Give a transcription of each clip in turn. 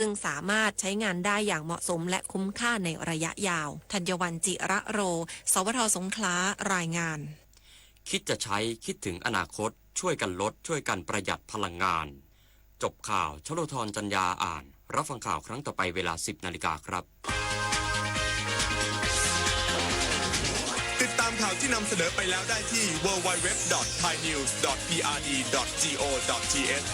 ซึ่งสามารถใช้งานได้อย่างเหมาะสมและคุ้มค่าในระยะยาว ธัญวัลย์ จิระโร สวท สงขลา รายงาน คิดจะใช้ คิดถึงอนาคต ช่วยกันลด ช่วยกันประหยัดพลังงาน จบข่าว ชโลธร จันยาอ่าน รับฟังข่าวครั้งต่อไปเวลา สิบนาฬิกาครับ ติดตามข่าวที่นำเสนอไปแล้วได้ที่ ดับเบิลยู ดับเบิลยู ดับเบิลยู ดอท ไทยนิวส์ ดอท พีอาร์ดี ดอท จี โอ ดอท ที เอช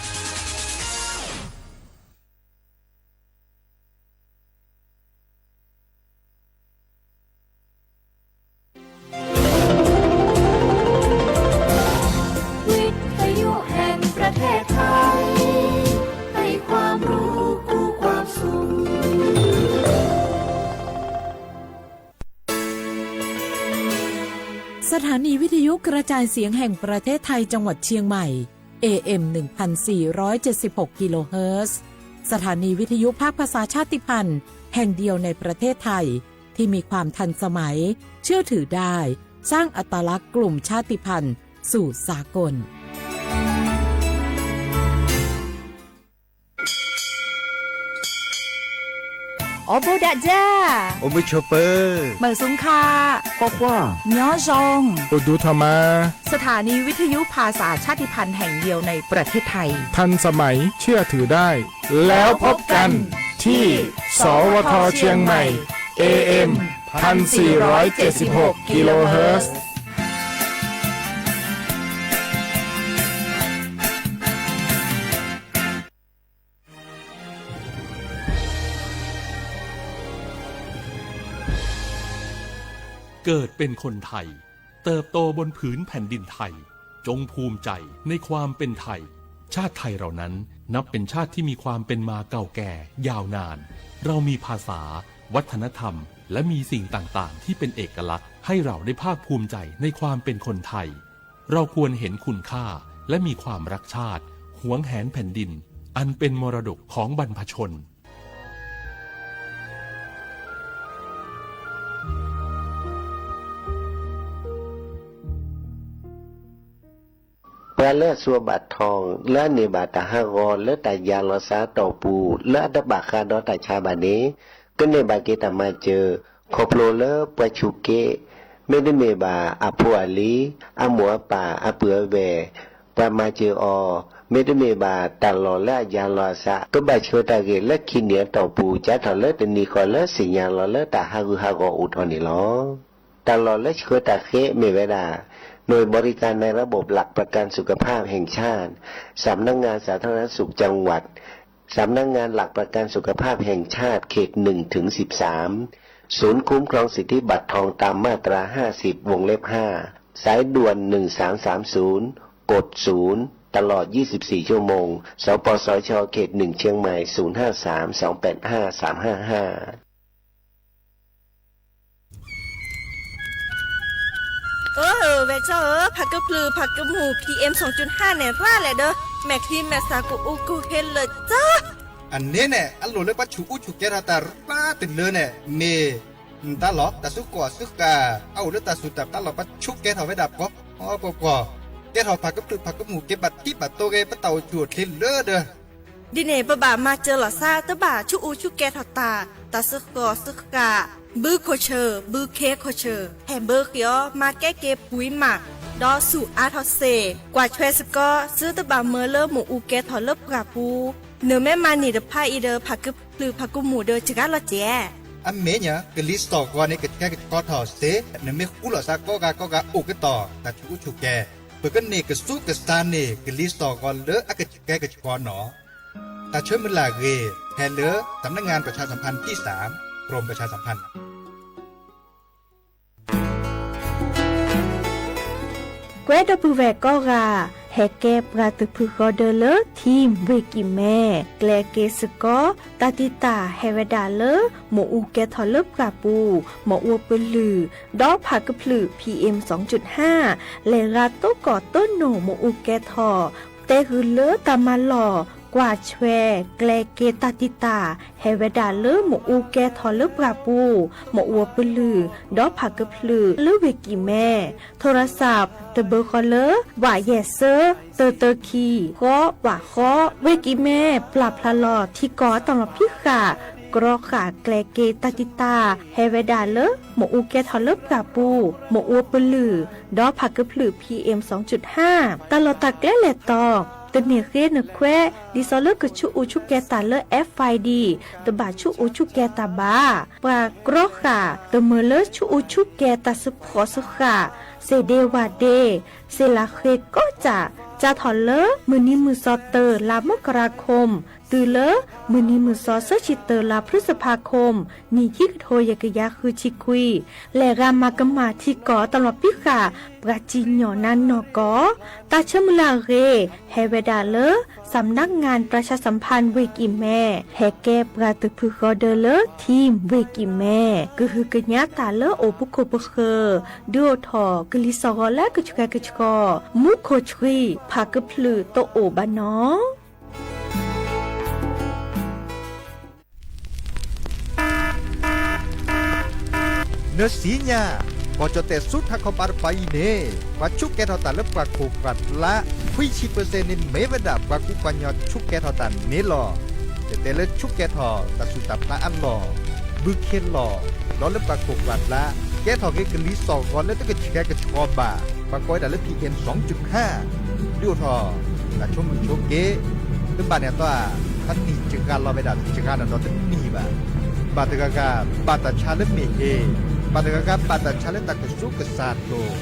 วิทยุแห่งประเทศไทย ให้ความรู้คู่ความสุข สถานีวิทยุกระจายเสียงแห่งประเทศไทยจังหวัดเชียงใหม่ เอ เอ็ม หนึ่งพันสี่ร้อยเจ็ดสิบหก กิโลเฮิรตซ์ สถานีวิทยุภาคภาษาชาติพันธุ์แห่งเดียวในประเทศไทย ที่มีความทันสมัย เชื่อถือได้ สร้างอัตลักษณ์กลุ่มชาติพันธุ์สู่สากล အိၣ်ဘူးဒးယၤ အိၣ်မုာ်ဆိးပၢၤ မုာ်ဆူၣ်ခါ ကွၢ်ကွၢ် ညီယီၣ် အိၣ်ဒူထီၣ်မး สถานีวิทยุภาษาชาติพันธุ์แห่งเดียวในประเทศไทย ทันสมัย เชื่อถือได้ แล้วพบกันที่ สวท เชียงใหม่ เอ เอ็ม พันสี่ร้อยเจ็ดสิบหก กิโลเฮิรตซ์ เกิดเป็นคนไทย เติบโตบนผืนแผ่นดินไทย จงภูมิใจในความเป็นไทย ชาติไทยเรานั้นนับเป็นชาติที่มีความเป็นมาเก่าแก่ยาวนาน เรามีภาษา วัฒนธรรม และมีสิ่งต่างๆ ที่เป็นเอกลักษณ์ ให้เราได้ภาคภูมิใจในความเป็นคนไทย เราควรเห็นคุณค่า และมีความรักชาติ หวงแหนแผ่นดิน อันเป็นมรดกของบรรพชน ပှၤလၢအစူးအဘၣ်ထီၣ် လၢအန့ၢ်ဘၣ်တၢ်ဟးဂီၤလၢတၢ်ယၤလီၤစၢ်အတီၢ်ပူၤ လၢအတဘၣ်ဃးဒီးတၢ်ဆါဘၣ်န့ၣ် ကန့ၢ်ဘၣ်က့ၤတၢ်မၤစၢၤ ခီဖျိလၢပှၤဆူးက့ မ့တမ့ၢ်ဘၣ်အဖိအလံၤ အမိၢ်အပၢ် အပုၢ်အဝဲၢ် ပှၤမၤစၢၤအီၤ မ့တမ့ၢ်ဘၣ်တၢ်လီၢ်လၢအယၤလီၤအစၢ် ကဘၣ်ဆှၢတၢ်ဂ့ၢ်လၢခံနံၣ်အတီၢ်ပူၤ စးထီၣ်လၢတနံၤဃီလၢသ့ၣ်ညါလီၤလၢတၢ်ဟးဂူာ်ဟးဂီၤအိၣ်ထီၣ်န့ၣ်လီၤ. တၢ်လီၢ်လၢဆှၢတၢ်ဃ့မ့ၢ်ဝဲဒၣ် หน่วยบริการในระบบหลักประกันสุขภาพแห่งชาติ สำนักงานสาธารณสุขจังหวัด สำนักงานหลักประกันสุขภาพแห่งชาติเขตหนึ่งถึงสิบสาม ศูนย์คุ้มครองสิทธิบัตรทองตามมาตราห้าสิบ วงเล็บห้า สายด่วนหนึ่งสามสามศูนย์ กดศูนย์ ตลอดยี่สิบสี่ชั่วโมง สปสช เขตหนึ่งเชียงใหม่ ศูนย์ห้าสาม สองแปดห้า สามห้าห้า အၢ ဝဲၢ်ကၠီဧၢ, ဖးကဖျုးဖးကမူၣ် PM สองจุดห้า န့ၣ် ရၣ်လဲၣ်ဒီး မဲာ်ချံမဲာ်သၣ်ကအိၣ်ကဟ့လၢာ်ကၠီ. အန့ၣ်န့ၣ် အလိၣ်လၢပှၤဆူးအူဆူးကဲထီၣ်တၢ်ရၣ်တလၢန့ၣ် မ့ၢ်တၢ်လီၢ် တၢ်စုကီၢ်စုဃၣ် အအိၣ်လၢတၢ်စူၢ်တၢ်ပျၢ်လီၤ ပှၤဆူးကဲထီၣ်ဝဲဒၣ်ပှီၤပှီၤပှီၤ, ကဲထီၣ်ဖးကဖျုးဖးကမူၣ်က့ၤဘၣ်တံၢ်ဘၣ်တိၤက့ၤ ပတၢ်အိၣ်ဆူၣ်အိၣ်ချ့လၢဒီး ဒ်န့ၣ် ပဘၣ်မၤစၢၤလီၤသး တဘၣ်ဆူးအူဆူးကဲထီၣ်တၢ်, တၢ်စုကီၢ်စုဃၣ်, ဘုခိၣ်ဆၢၣ် ဘုခ့ခိၣ်ဆၢၣ် ဟဲဘၢဃ့အီၤ မၤကဲက့ၤပှံၤမး, ဒီးဆူးအါထီၣ်စ့ၢ်, ကွၢ်ထွဲစ့ၢ်ကီး သုတဘၣ်မၢလၢမ့ၣ်အူကဲထီၣ်လၢပှၢ်ပူၤ, နမ့ၢ်မၤန့ၢ်တဖၣ်အံၤဒီး ဖးကဖျုးဖးကမူၣ်ဒီးစှၤလီၤစဲး. အမ့ၢ်ညီ ကလံၤစိးဂီၤန့ၣ် ကဆှဲကဆှီထီၣ်စ့ၢ်, နမ့ၢ်ဃူလိာ်သးကိးဂၤကိးဂၤအိၣ်ကတီၢ် တၢ်ဆူးအူဆူးကဲ, ပကန့ၢ်ကဆူးကဆါန့ၢ် ကလံၤစိးဂီၤလၢအကဆှဲကဆှီနီၤ. တၢ်ဆၢမုၢ်လၢ်အဂ့ၢ် ဟဲလၢ สำนักงานประชาสัมพันธ์ที่สาม กรมประชาสัมพันธ์ ကွဲဒီပုၢ်ဝဲၢ်ကိးဂၤ ဟဲကဲပှၤတဖုဃီဒၢလၢ ထံၣ်ဝ့ၢ်ကံၢ်မဲ ကျဲက့ၤစ့ၢ်ကီး တၢ်တံာ်တာ်ဟဲဝဲဒၣ်လၢ မ့ၣ်အူကဲထီၣ်လၢပှၢ်ပူၤ, မ့ၣ်အူပလုၢ်, ဒီးဖးကဖျုး PM สองจุดห้า လဲၤရၤတိၢ်ကီၢ်တိၢ်နိၣ်မ့ၣ်အူကဲထီၣ်, တဲဃုာ်လၢတၢ်မၤလီၢ် ကွၢ်ထွဲ ကျဲက့ၤတၢ်တံာ်တာ် ဟဲဝဲဒၣ်လၢမ့ၣ်အူကဲထီၣ်လၢပှၢ်ပူၤ, မ့ၣ်အူပလုၢ်, ဒီးဖးကဖျုးလၢဝ့ၢ်ကံၢ်မဲ, โทรศัพท์ တဘျီဃီလၢ ဝးယဲၢ်စၢ တၢတၢခံ ဃီဝးဃီ ဝ့ၢ်ကံၢ်မဲ ပျၢ်ဖျါလီၤထံကီၢ်အတၢ်လီၤဖံးဃာ် ကြီဃာ်ကျဲက့ၤတၢ်တံာ်တာ် ဟဲဝဲဒၣ်လၢ မ့ၣ်အူကဲထီၣ်လၢပှၢ်ပူၤ မ့ၣ်အူပလုၢ် ဒီးဖးကဖျၢၣ် PM စူၣ်ဟါ တၢ်လီၢ်တၢ်ကျဲလဲၤတီၤ တန့ၢ်ဃ့နခွဲး ဒ်သိးလၢကဆူးအူဆူးကဲၤတၢ်လၢ FID တဘၣ်ဆူးအူဆူးကဲၤတၢ်ဘၣ်. ပှၤကြီဃာ် တမၢလၢဆူးအူဆူးကဲၤတၢ်စၢဃာ်စၢဃာ် စ့ၣ်ဒ့ဝၣ်ဒ့ စ့ၣ်လးဃ့ကီးစၢ် စးထီၣ်လၢ မုၢ်နံၤမုၢ်သီ တၢ လါမကရၤခိၣ် တုၤလၢ မုၢ်နံၤမုၢ်သီ သၢဆံတၢ လါဖြံစဖါခိၣ် နံၣ်ခံကထိယဲၢ်ကယၤဃုဆံခွံ လဲၤဂၤမၤကမၣ်ထံကီၢ်တၢ်လီၤဖံးဃာ် ပှၤစံၣ်ညီၣ်နါနီၢ်ကီၢ် တၢ်ဆၢမုၢ်လၢ်အဂ့ၢ် ဟဲဝဲဒၣ်လၢ สำนักงานประชาสัมพันธ์ ဝ့ၢ်ကံၢ်မဲ ဟဲကဲပှၤတဖုဃီဒၢလၢ ထံၣ် ဝ့ၢ်ကံၢ်မဲ ကဟုကညးတၢ်လၢအိၣ်ပူၤခိၣ်ပဃၢၤ ဒုးအိၣ်ထီၣ်ကလံၤစိးဂီၤလၢကဆှဲကဆှီ မူခိၣ်ဆှံ ဖးကဖျၢၣ်တအိၣ်ဘၣ်နီၤ. နစံညါ, ကီၢ်ကၠီၣ်တဲၣ်ဆူထးခီပၤတပၤအံၤန့ၣ် ပှၤဆူးကဲထီၣ်တၢ်လၢပှၢ်ခိၣ်ပှၢ်ကျါ ခွံဆံပၢၢ်စဲၣ်န့ၣ် မ့ၢ်ဝဲဒၣ်ပှၤကူပှၤကညီဆူးကဲထီၣ်တၢ်န့ၣ်လီၤ. တဲတဲလၢဆူးကဲထီၣ်တၢ်ဆူးတၢ်ဖျါအလီၢ်, ဘုခ့လီၢ်, ဒီးလၢပှၢ်ခိၣ်ပှၢ်ကျါ ကဲထီၣ်က့ၤကလံၤစိးဂီၤလၢတကဆှဲကဆှီဘၣ် ပှၤကိးဝဲဒၣ်လၢ PM စူၣ်ဟါ ဒုးအိၣ်ထီၣ် တၢ်ဆိမိၣ်ဆိက့ တဘၣ်န့ၣ်အသီဧါ, တနံၣ်စှၤလီၤဝဲဒၣ်တစှၤနီၣ်ဒီးတနံၣ်ဘၣ်. ဘၣ်တဂၤဂၤ ဘၣ်တၢ်ဆါလၢမ့ၢ်ဟ့, ဘၣ်တဂၤဂၤ ဘၣ်တၢ်ဆါလၢတၢ်ကစူးကစၢ်ဒိၣ်,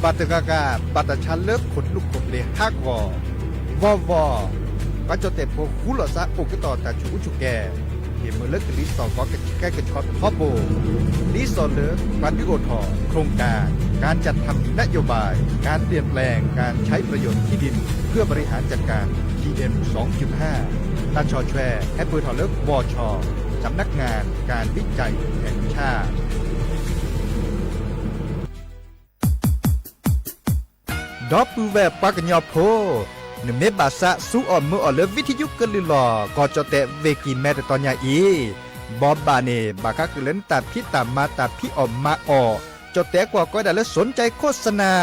ဘၣ်တဂၤဂၤ ဘၣ်တၢ်ဆါလၢခိၣ်ကျူခိၣ်ဘျ့ဟးဂီၤ, ဂီၢ်ဂီၢ် ပှၤကၠီၣ်တဲၣ်ဖိဃူလိာ်သးအိၣ်ကတီၢ်တၢ်ဆူးအူဆူးကဲၤ ဟ့ၣ်မုာ်လၢကလံၤစိးဂီၤကဆှဲကဆှီထီဘိ, ဒ်သိးလၢ ပှၤဒုးအိၣ်ထီၣ် โครงการ การจัดทำที่ดินนโยบาย การเปลี่ยนแปลงการใช้ประโยชน์ที่ดินเพื่อบริหารจัดการ PM สองจุดห้า တၢ်ဆီၣ်ထွဲ ဟဲပၢၢ်ထီၣ်လၢ บช สำนักงานการวิจัยแห่งชาติ ဒီပုၢ်ဝဲၢ်ပှၤကညီဖိ, နမ့ၢ်ဘၣ်သးစူၤအီၣ်မုာ်အီၣ်လၢ ဝံထယုကလုၢ်လီၢ် ကီၢ်ကၠီၣ်တဲၣ်ဝ့ၢ်ကံၢ်မဲတတီၤညါအံၤ, ဘီဘၣ်န့ၣ် ဘၣ်ဃးဃုာ်လၢနတၢ်ဖံးတၢ်မၤတၢ်ဖံးအီၣ်မၤအီၣ်, ကၠီၣ်တဲၣ်ကွၢ်ကီဝဲဒၣ်လၢ สนใจโฆษณา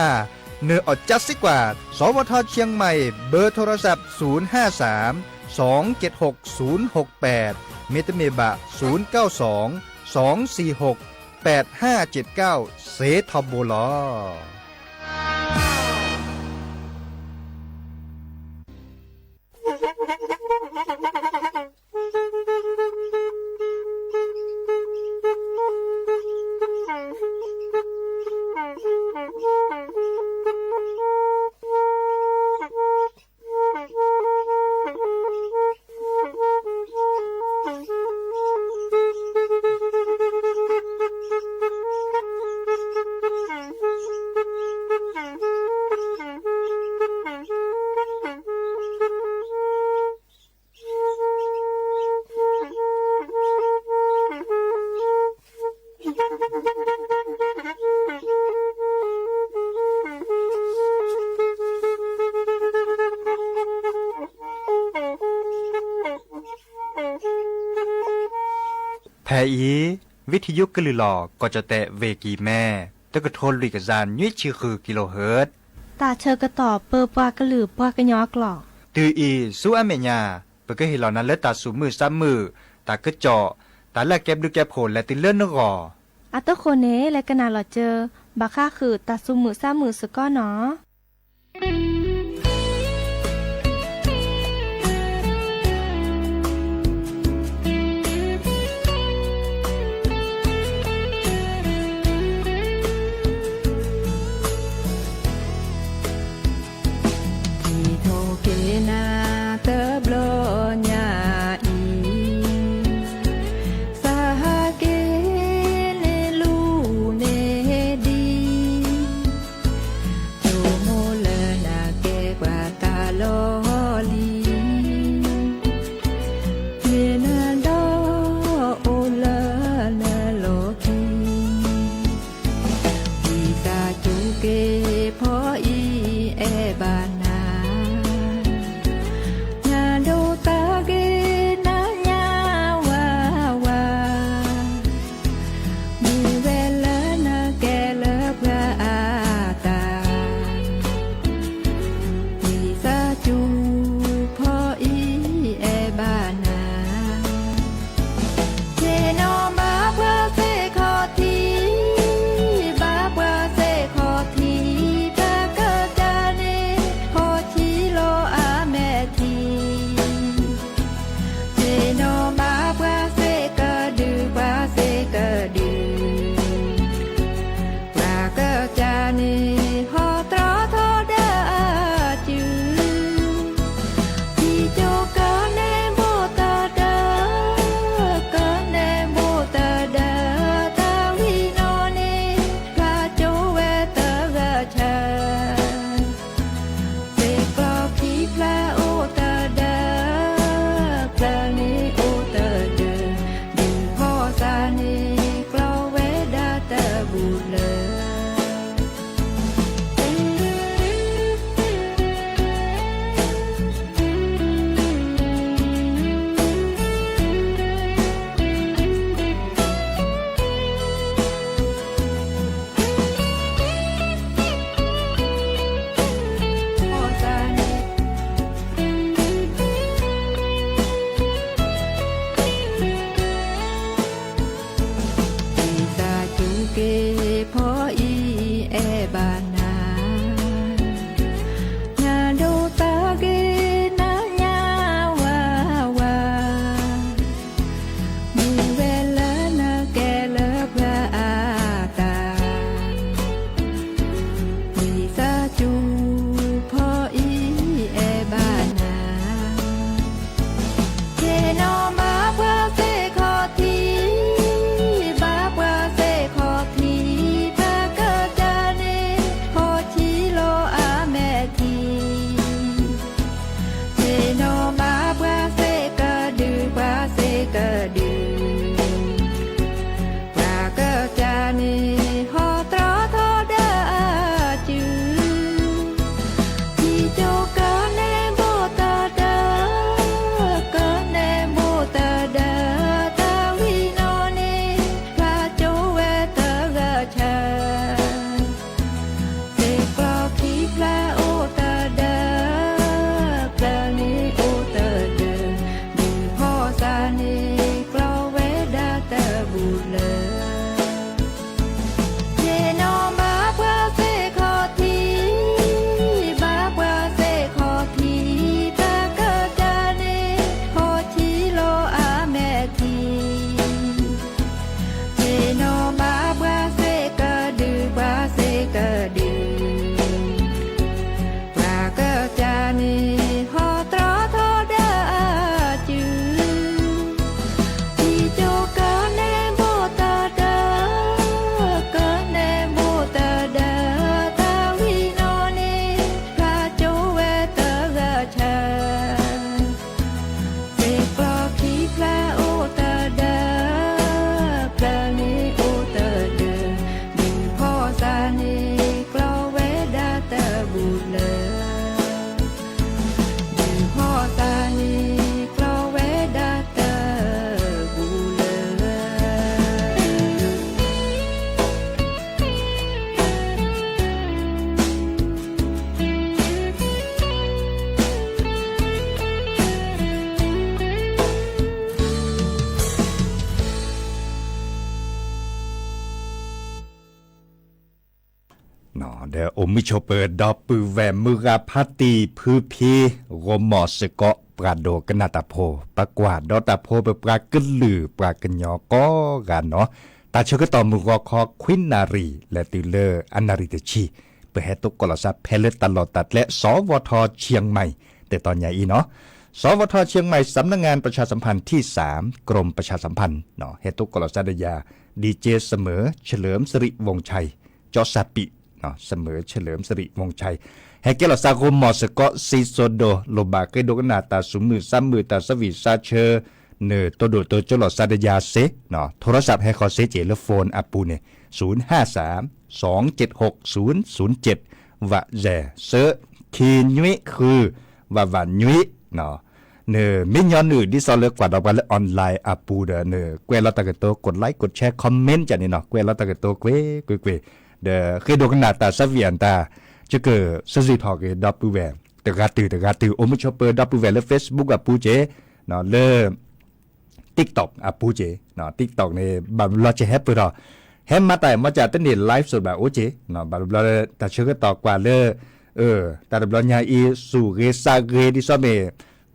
နအီၣ်ကၠါစ့ကွၢ် สวท เชียงใหม่ เบอร์โทรศัพท์ ศูนย์ห้าสาม สองเจ็ดหก ศูนย์หกแปด မ့တမ့ၢ်ဘၣ် ศูนย์เก้าสอง สองสี่หก แปดห้าเจ็ดเก้า စ့ထီဘိလီၤ. ဖဲအံၤ ဝံထယုကလုၢ်လီၢ် ကီၢ်ကၠီၣ်တဲၣ်ဝ့ၢ်ကံၢ်မဲ တကထိလွံၢ်ကယၤနွံဆံဃု kilohertz တၢ်ဆၢကတီၢ်ပၢပှၤကလုာ်ပှၤကညီအကျိာ် တုၤအံၤဆူအမဲာ်ညါ ပကဟ့ၣ်လီၤနၤလၢတၢ်သူၣ်မုာ်သးမုာ်, တၢ်ကစီၣ်, တၢ်လၢအကဲဘျုးကဲဖှိၣ်လဲၤတုၤလၢနဂီၢ် အတဃိန့ၣ် လဲၤကနၣ်လီၤစၢၤ ဘၣ်ဃးဃုာ်တၢ်သူၣ်မုာ်သးမုာ်စ့ၢ်ကီးနီၤ. ထံၣ်ထီၣ်က့ၤနၤတဘျီညါအံၤ သးဟးက့ၤန့ၢ်လူၤန့ၢ်ဒံ ဆိကမိၣ်လၢနၤ ဒီးအိၣ်မုာ်ဆိးပၢၤဒီပုၢ်ဝဲၢ်မုၢ်ဂၤဖးတံၢ်ဖုဖံ ဂီၤမီၢ်စ့ၢ်ကီး ပှၤဒိကနၣ်တၢ်ဖိ ပှၤကွၢ်ဒီးတၢ်ဖိပပှၤကလုာ်ပှၤကညီကိးဂၤနီၤ, တၢ်ဆၢကတီၢ်မုၢ်ဂီၤခီခွံနၣ်ရံၣ် လဲၤတုၤလၢအနၣ်ရံၣ်တဆံ, ပဟဲသကိးလီၤစၢ်ဖဲလၢတၢ်လီၢ်တၢ်ကျဲ စဝထ เชียงใหม่ တဲတီညါအံၤနီၤ, สวท เชียงใหม่ สำนักงานประชาสัมพันธ์ที่สาม กรมประชาสัมพันธ์ ဟဲသကိးလီၤစၢ်ဒီးယၤ ดีเจ เสมอ เฉลิมสิริวงศ์ชัย เสมอ เฉลิมสิริวงศ์ชัย ဟဲကဲလီၤစၢ်ဂီၤမီၢ်စ့ၢ်ကီး စံးစိၤဒိၣ် လိၣ်ဘၣ်ဃ့ဒိကနၣ်တၢ်သူၣ်မုာ်သးမုာ် တၢ်ဆၢဝံၣ်သးဆၢ နၢ်တိၢ်ဒိၣ်တိစၢၤလီၤစၢ်ဒီးယၤစ့, ထိရစးဟဲဃီၤစ့က့ၤလၢ phone အပူၤန့ၣ် ศูนย์ห้าสาม สองเจ็ดหก ศูนย์ศูนย์เจ็ด ဝးစဲး ဆၢခံနွံဃု ဝးဝးနွံ နမ့ၢ်ညီနုၢ်ဒ်သိးလၢကွၢ်ဒီးပှၤလၢ online အပူၤဒီး နကွဲးလီၤတၢ်ကတိၤ กดไลค์ กดแชร์ comment ကန့ၣ်နီၤ, ကွဲးလီၤတၢ်ကတိၤကွ့ၢ်ကွ့ၢ်ကွ့ၢ်, ဒီးဃ့ဒိကနၣ်တၢ်ဆၢဝံၣ်အတၢ် ကကစၢ်စံးထီၣ်က့ၤဒီပုၢ်ဝဲၢ် တဂၤတုၤတဂၤတုၤ အိၣ်မုာ်ဆိးပၢၤဒီပုၢ်ဝဲၢ်လၢ Facebook အပူၤက့ၤ, လၢ TikTok အပူၤက့ၤ, TikTok န့ၣ် ဘၣ်ဘျီကဟဲပၢၢ်ထီၣ်, ဟဲမၤတၢ်မ့ၢ်ကတန့ၢ် live စ့ၢ်ဘၣ်အိၣ်က့ၤ, ဘၣ်ဘျီတၢ်ဆၢကတီၢ်ကွၢ်လၢ တၢ်တဘျီညါအံၤ စူၢ်ဂ့ၤစးဂ့ၤ ဒ်သိးမ့ၢ် တၢ်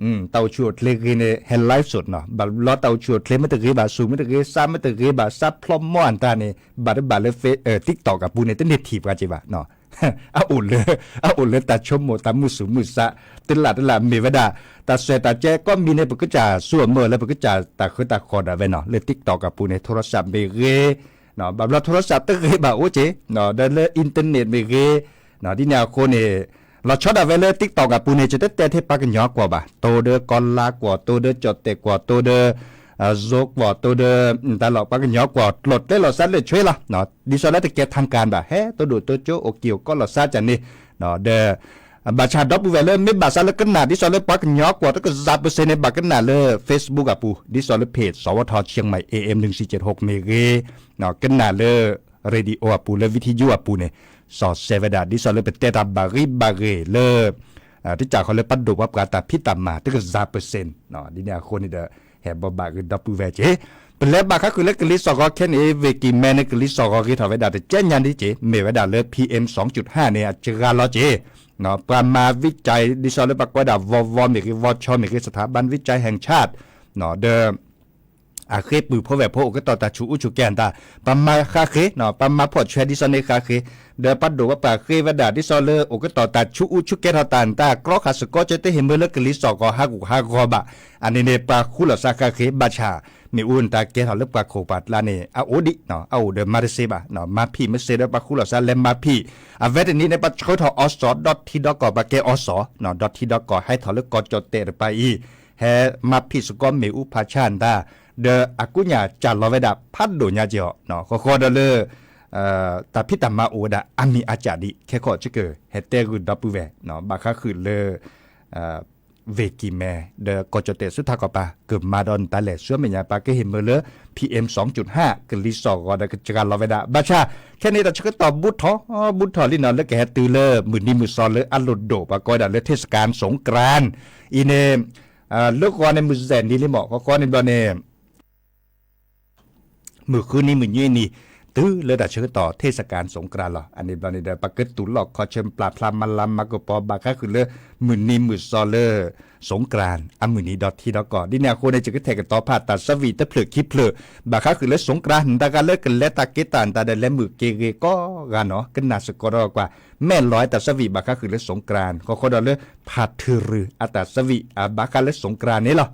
အိၣ်ဆူၣ်အိၣ်ချ့ဂ့ၤန့ၣ် ဟဲ live စ့ၢ်နီၤ, ဘၣ်ဘျီတၢ်အိၣ်ဆူၣ်အိၣ်ချ့မ့ၢ်တဂ့ၤဘၣ် စူၢ်မ့ၢ်တဂ့ၤ စးမ့ၢ်တဂ့ၤဘၣ် စးဖျီမီၢ်အတၢ်န့ၣ် ဘၣ်တဘၣ်လၢ TikTok အပူၤန့ၣ် တန့ၢ်ထံၣ်ပှၤက့ၤဘၣ် အအိၣ်လၢ အအိၣ်လၢတၢ်ဆိကမိၣ်တၢ်မုာ်သူၣ်မုာ်သး တလၢ်တလၢ်မ့ၢ်ဝဲဒၣ် တၢ်စွဲၣ်တၢ်ကဲကိးမံၤန့ၣ် ပကစၢ်ဆူၣ်အမၢလၢပကစၢ်တၢ်ဃုတၢ်ဃီၤဒၣ်ဝဲနီၤ, လၢ TikTok အပူၤန့ၣ် ထိရစးမ့ၢ်ဂ့ၤ, ဘၣ်ဘျီထိရစးတဂ့ၤဘၣ်အိၣ်က့ၤ, ဒီးလၢ internet မ့ၢ်ဂ့ၤ, ဒ်န့ၣ်အဃိန့ၣ် လီၤဆီဒၣ်ဝဲလၢ TikTok အပူၤန့ၣ် ယတတဲထဲပှၤကညီကွီၢ်ဘၣ်, တိၢ်ဒီးကီၤလါကွီၢ် တိၢ်ဒီးကၠီၣ်တဲၣ်ကွီၢ် တိၢ်ဒီး အဇိကွီၢ် တိၢ်ဒီး တၢ်လီၢ်ပှၤကညီကွီၢ် ကျိၤကျဲလီၤစၢ်လၢဆွ့လီၤ, ဒ်သိးလၢတကဲ ทางการ ဘၣ် ဟဲတိၢ်ဒိၣ်တိစၢၤ အိၣ်က့ၤအိၣ်ကီလီၤစၢ်ကန့ၣ်, ဒီး ဘၣ်ဆၣ်ဒီပုၢ်ဝဲၢ်လၢမ့ၢ်ဘၣ်စၢ်လၢကနၣ် ဒ်သိးလၢပှၤကညီကွီၢ်တကယၤ percent န့ၣ် ဘၣ်ကနၣ်လၢ Facebook အပူၤ ဒ်သိးလၢ page စဝထ เชียงใหม่ เอเอ็ม หนึ่งสี่เจ็ดหก မ့ၢ်ဂ့ၤ, ကနၣ်လၢ radio အပူၤ လၢ วิทยุ အပူၤန့ၣ် စီၤစဲးဝဲဒၣ် ဒ်သိးလၢပတဲတၢ်ဘၣ်ဂံၢ်ဘၣ်ဂ့ၤလၢ တၢ်စၢ်ဃီလၢပဒိၣ်ပှၤပှၢ်တၢ်ဖံးတၢ်မၤ တကယၤ percent ဒ်န့ၣ်အဃိန့ၣ်ဒီး ဟဲဘိးဘၣ်ဂ့ၤဒီပုၢ်ဝဲၢ်က့ၤ, ပလဲၤဘၣ်ဃါဃုာ်လၢကလံၤစီၣ်ဂီၤခဲန့ၣ် ဝ့ၢ်ကံၢ်မဲန့ၣ် ကလံၤစီၣ်ဂီၤဂ့ၤထီၣ်ဝဲဒၣ်တကဲညါဒ်က့ၤ မ့ၢ်ဝဲဒၣ်လၢ พีเอ็ม สองจุดห้า န့ၣ် အစှၤလီၤက့ၤ, ပှၤမၤဝံကၠဲး ဒ်သိးလၢပှၤကွဲးဒၣ် ဝီဝီ မ့ၢ်ဂ့ၤ ဝီဆီ မ့ၢ်ဂ့ၤ สถาบันวิจัยแห่งชาติ ဒီး အဃ့ပုၢ်ဖိဝဲၢ်ဖိအိၣ်ကတီၢ်တၢ်ဆူးအူဆူးကဲတၢ် ပှၤမၤဃါဃ့, ပှၤမၤဖှီၣ်ဆွဲဒ်သိးန့ၣ်ဃါဃ့, ဒီးပဒိၣ်ပှၤပှၢ်ဃ့ဝဲဒၣ် ဒ်သိးလၢအိၣ်ကတီၢ်တၢ်ဆူးအူဆူးကဲထီၣ်တၢ် တၢ်ကြီဃာ်စ့ၢ်ကီး ကတဟ့ၣ်မၢလၢကလံၤစီၣ်ဂီၤဟးဂူာ်ဟးဂီၤဘၣ်, အန့ၣ်န့ၣ် ပှၤဃူလီၤစၢ်ဃါဃ့ ဘၣ်ဆၣ် မ့ၣ်အူတၢ်ကဲထီၣ်လၢပှၤခိၣ်ပှၤကျါန့ၣ် အအိၣ်ဒံး, အအိၣ်ဒီးမၤတသ့ဘၣ်, မၤဖံးမ့ၢ်စ့ဒီးပှၤဃူလီၤစၢ်လဲၤမၤဖံး, အဝဲတနံၤန့ၣ် ပှၤဆှၢထီၣ်အီစီၣ် ဒီထံဒီကီၢ် ပှၤကဲအီစီၣ်, ဒီထံဒီကီၢ် ဟဲထီၣ်လၢကီၢ်ကၠီၣ်တဲၣ်တပၤအံၤ ဟဲမၤဖံးစ့ၢ်ကီးမ့ၣ်အူဖးဆါတၢ်, ဒီးအကူညၣ်စၢ်လီၤဝဲဒၣ်ဖးဒိၣ်ညါက့ၤအီၤ, ဃီဃီဒီးလၢ တၢ်ဖံးတၢ်မၤအိၣ်ဝဲဒၣ်အါမံၤအါကၢ်ဒံး ခဲခီဆၢကဟဲတဲဂုာ်ဒီပုၢ်ဝဲၢ် ဘၣ်ဃါဃုာ်လၢ ဝ့ၢ်ကံၢ်မဲ ဒီးကီၢ်ကၠီၣ်တဲၣ်ဆူထးခီပၤ ကမၤဒီးနတၢ်လဲၤဆူမဲာ်ညါ ပှၤကဟ့ၣ်မၢလၢ PM สองจุดห้า ကလံၤစီၣ်ဂီၤဒီးကစှၤလီၤဝဲဒၣ် ဘၣ်ဆၣ် ခဲန့ၣ်တၢ်ဆၢကတီၢ်ဘူးထီၣ် ဘူးထီၣ်လံနီၤ လၢကဟဲတုၤလၢမုၢ်နံၤမုၢ်သီလၢအလိၣ်ဒိၣ် ပှၤကိးဝဲဒၣ်လၢ เทศกาลสงกรานต์ အံၤန့ၣ် လၢဂီၤန့ၣ်မုၢ်စဲၤနံၤလံမး ဃီဃီန့ၣ်ဘျီန့ၣ် မုၢ်ဃုနံၤမုၢ်နွံနံၤ တုၤလၢတၢ်ဆၢကတီၢ် เทศกาลสงกรานต์ လီၤ. အန့ၣ်ဘျီန့ၣ်ဒီး ပကတုၤလီၢ်ခီၣ်ဆၢပျၢ်ဖျါမၤလၤမၤကပီၤ ဘၣ်ဃါဃုာ်လၢ မုၢ်နံၤမုၢ်သီလၢ สงกรานต์ အမုၢ်နံၤဒီးထံဒီးကီၢ် ဒ်န့ၣ်အဃိန့ၣ် ယကထဲးကတီၤဖးတၢ်သးဝံၣ်တဖျၢၣ်ခံဖျၢၣ် ဘၣ်ဃါဃုာ်လၢ สงกรานต์ နတၢ်ဂၤလၢကလဲၤတၢ်က့ၤတၢ်နတၢ်ဒီး လဲၤမုာ်က့ၤဂ့ၤကိးဂၤနီၤ ကနၣ်စ့ၢ်ကီးဒီးကွၢ် မဲာ်လီၤအတၢ်သးဝံၣ် ဘၣ်ဃါဃုာ်လၢ สงกรานต์ ဃီဃီဒီးလၢ ဖးထုးရုၢ် အတၢ်သးဝံၣ် အဘၣ်ဃးလၢ สงกรานต์ န့ၣ်လီၤ.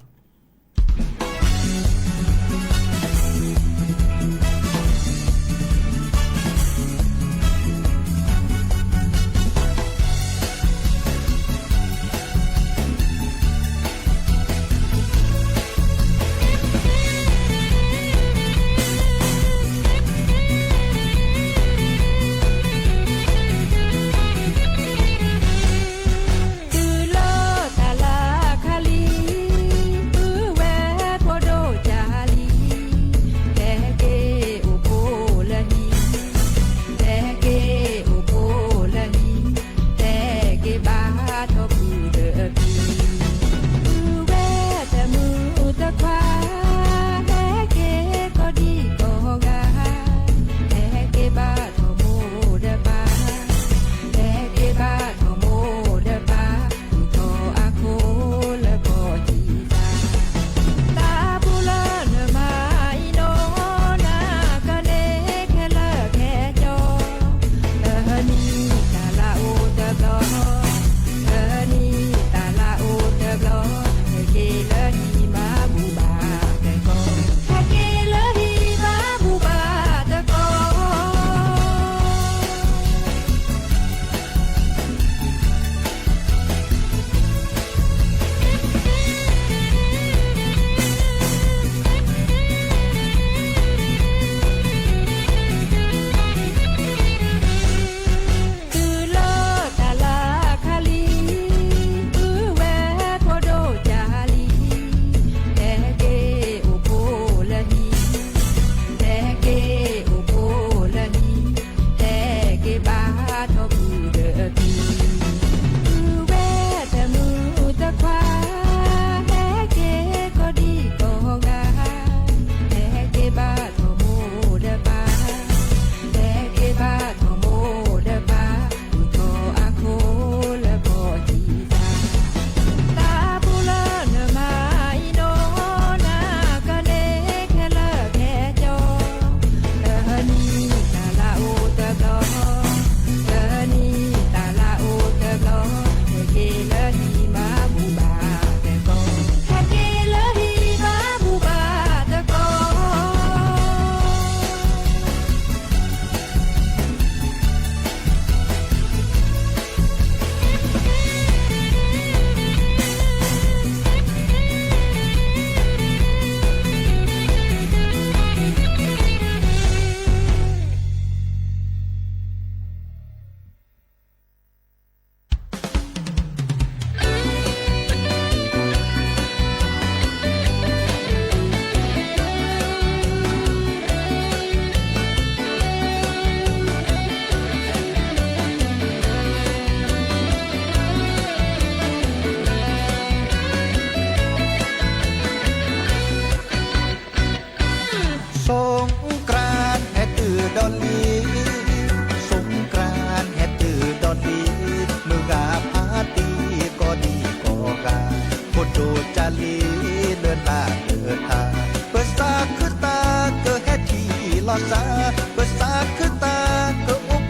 လီၤစၢ်, ပစၢ်ခၢၣ်သးကအိၣ်ဘှံး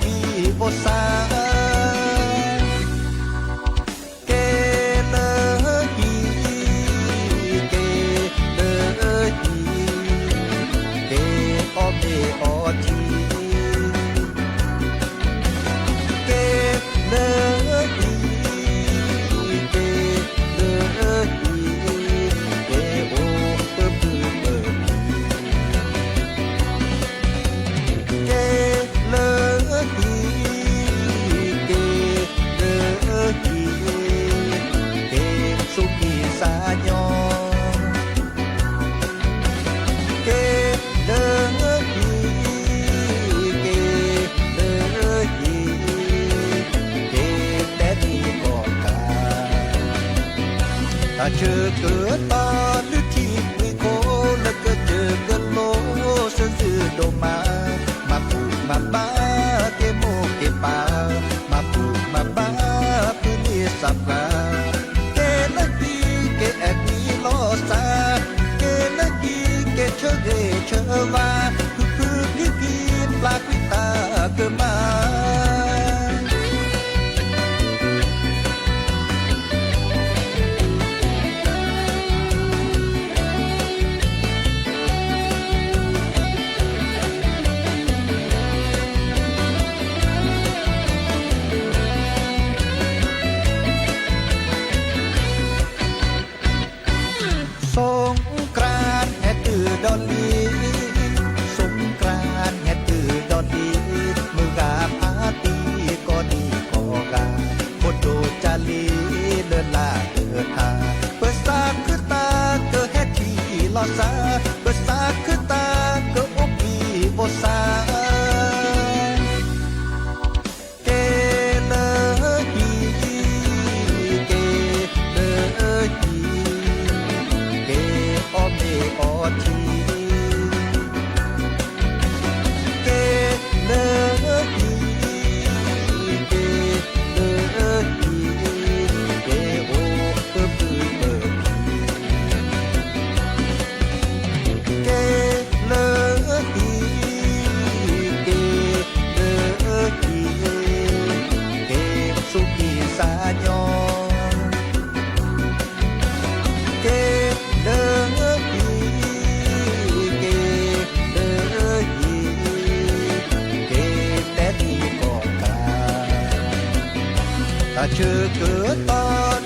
အိၣ်စၢ်, ကဲလၢဟံၣ်, ကဲလၢဟံၣ်, ကဲအီၣ်မ့ၤအီထံ, ကဲလၢဟံၣ်, ကဲလၢဟံၣ်, ကဲအိၣ်ပပုၢ်ပပၢ် ကဲလၢဟံၣ်, ကဲလၢဟံၣ်, ကဲဆိၣ်ဂ့ၤစၢ်ညီ, ကဲလၢဟံၣ်, ကဲလၢဟံၣ်, ကဲတဲဒ်ကီးကၤ တၢ်ဆၢကတီၢ်လုၢ်ထံလုၢ်ကီၢ်လၢကစၢၢ်ကလိစၢၤဒိၣ်မး, မၤဘူၣ်မၤဘါက့ၤမိၢ်က့ၤပၢ်, မၤဘူၣ်မၤဘါပုၢ်န့ၢ်စီၤပှၤ, ကဲလၢဟံၣ်က့ၤအဲၣ်ကွံလီၤစၢ်, ကဲလၢဟံၣ်က့ၤဆၢဂ့ၤဆၢဝါ, ဖုဖုဖံဖံပျၢ်ကွံတၢ်ကမၣ် สงกรานต์ ဟဲတုၤဒီးလံ, สงกรานต์ ဟဲတုၤဒီးလံ, မုၢ်ဂၤဖါတံၢ်ကိးဒံကိးဂၤ, ဖိဒိၣ်ကၢ်လံၤလၢလၢ်လၢထါ, ပစၢ်ခၢၣ်သးကဟဲထံၣ်လီၤစၢ်, ပစၢ်ခၢၣ်သးကအိၣ်ဘှံးအိၣ်စၢ် ကဲလၢဟံၣ်, ကဲလၢဟံၣ်, ကဲအီၣ်မ့ၤအီထံ, ကဲလၢဟံၣ်, ကဲလၢဟံၣ်, ကဲအိၣ်ပပုၢ်ပပၢ် ကဲလၢဟံၣ်, ကဲလၢဟံၣ်, ကဲဆိၣ်ဂ့ၤစၢ်ညီ, ကဲလၢဟံၣ်, ကဲလၢဟံၣ်, ကဲတဲဒ်ကီးကၤ တၢ်ဆၢကတီၢ်လုၢ်ထံ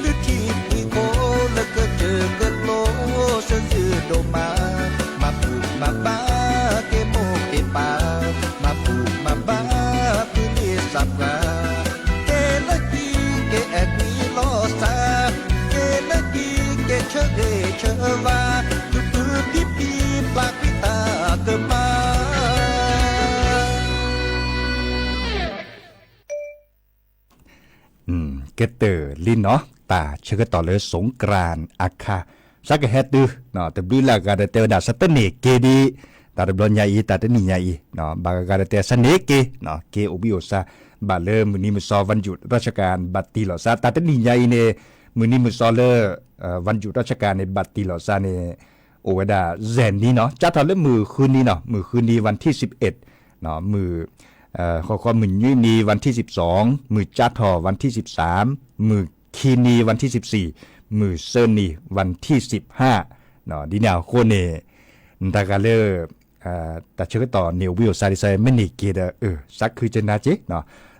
လုၢ်ကီၢ်လၢကစၢၢ်ကလိစၢၤဒိၣ်မး, မၤဘူၣ်မၤဘါက့ၤမိၢ်က့ၤပၢ်, မၤဘူၣ်မၤဘါပုၢ်န့ၢ်စီၤပှၤ, ကဲလၢဟံၣ်က့ၤအဲၣ်ကွံလီၤစၢ်, ကဲလၢဟံၣ်က့ၤဆၢဂ့ၤဆၢဝါ, ဖုဖုဖံဖံပျၢ်ကွံတၢ်ကမၣ် ကတၢၢ်လံနီၤ တၢ်ဆၢကတီၢ်လၢ สงกรานต์ အခါ, စးကဟဲတုၤ တဘျုးလၢ်ဂၤဒီးတဲဝဲဒၣ် စးတန့ၢ်က့ၤဒံး, တၢ်တဘျီညါအံၤ တၢ်တနံၣ်ညါအံၤ, ဘၣ်ဂၤဂၤဒီးတဲ စးန့ၢ်က့ၤ, က့ၤအိၣ်ဘှံးအိၣ်စၢ်, ဘၣ်လၢမုၢ်နံၤမုၢ်သီ วันหยุดราชการ ဘၣ်တ့ၢ်လီၤစၢ်, တၢ်တနံၣ်ညါအံၤန့ၣ် မုၢ်နံၤမုၢ်သီလၢ วันหยุดราชการ န့ၣ် ဘၣ်တ့ၢ်လီၤစၢ်န့ၣ် အိၣ်ဝဲဒၣ်ယဲၢ်နံၤနီၤ, စးထီၣ်လၢမုၢ်ဃုနံၤနီၤ, မုၢ်ဃုနံၤ วันที่สิบเอ็ด, မုၢ် ဃီဃီမုၢ်နွံနံၤ วันที่สิบสอง, မုၢ်ကၠါထီၣ် วันที่สิบสาม, မုၢ်ခံနံၤ วันที่สิบสี่, မုၢ်သၢနံၤ วันที่สิบห้า, ဒ်န့ၣ်အဃိန့ၣ် နတၢ်ဂၤလၢ တၢ်ဆၢကတီၢ်န့ၣ် အိၣ်ဘှံးအိၣ်စၢ်ဒ်သိး မ့ၢ်န့ၢ်က့ၤဒီး စးခုကနၣ်က့ၤ,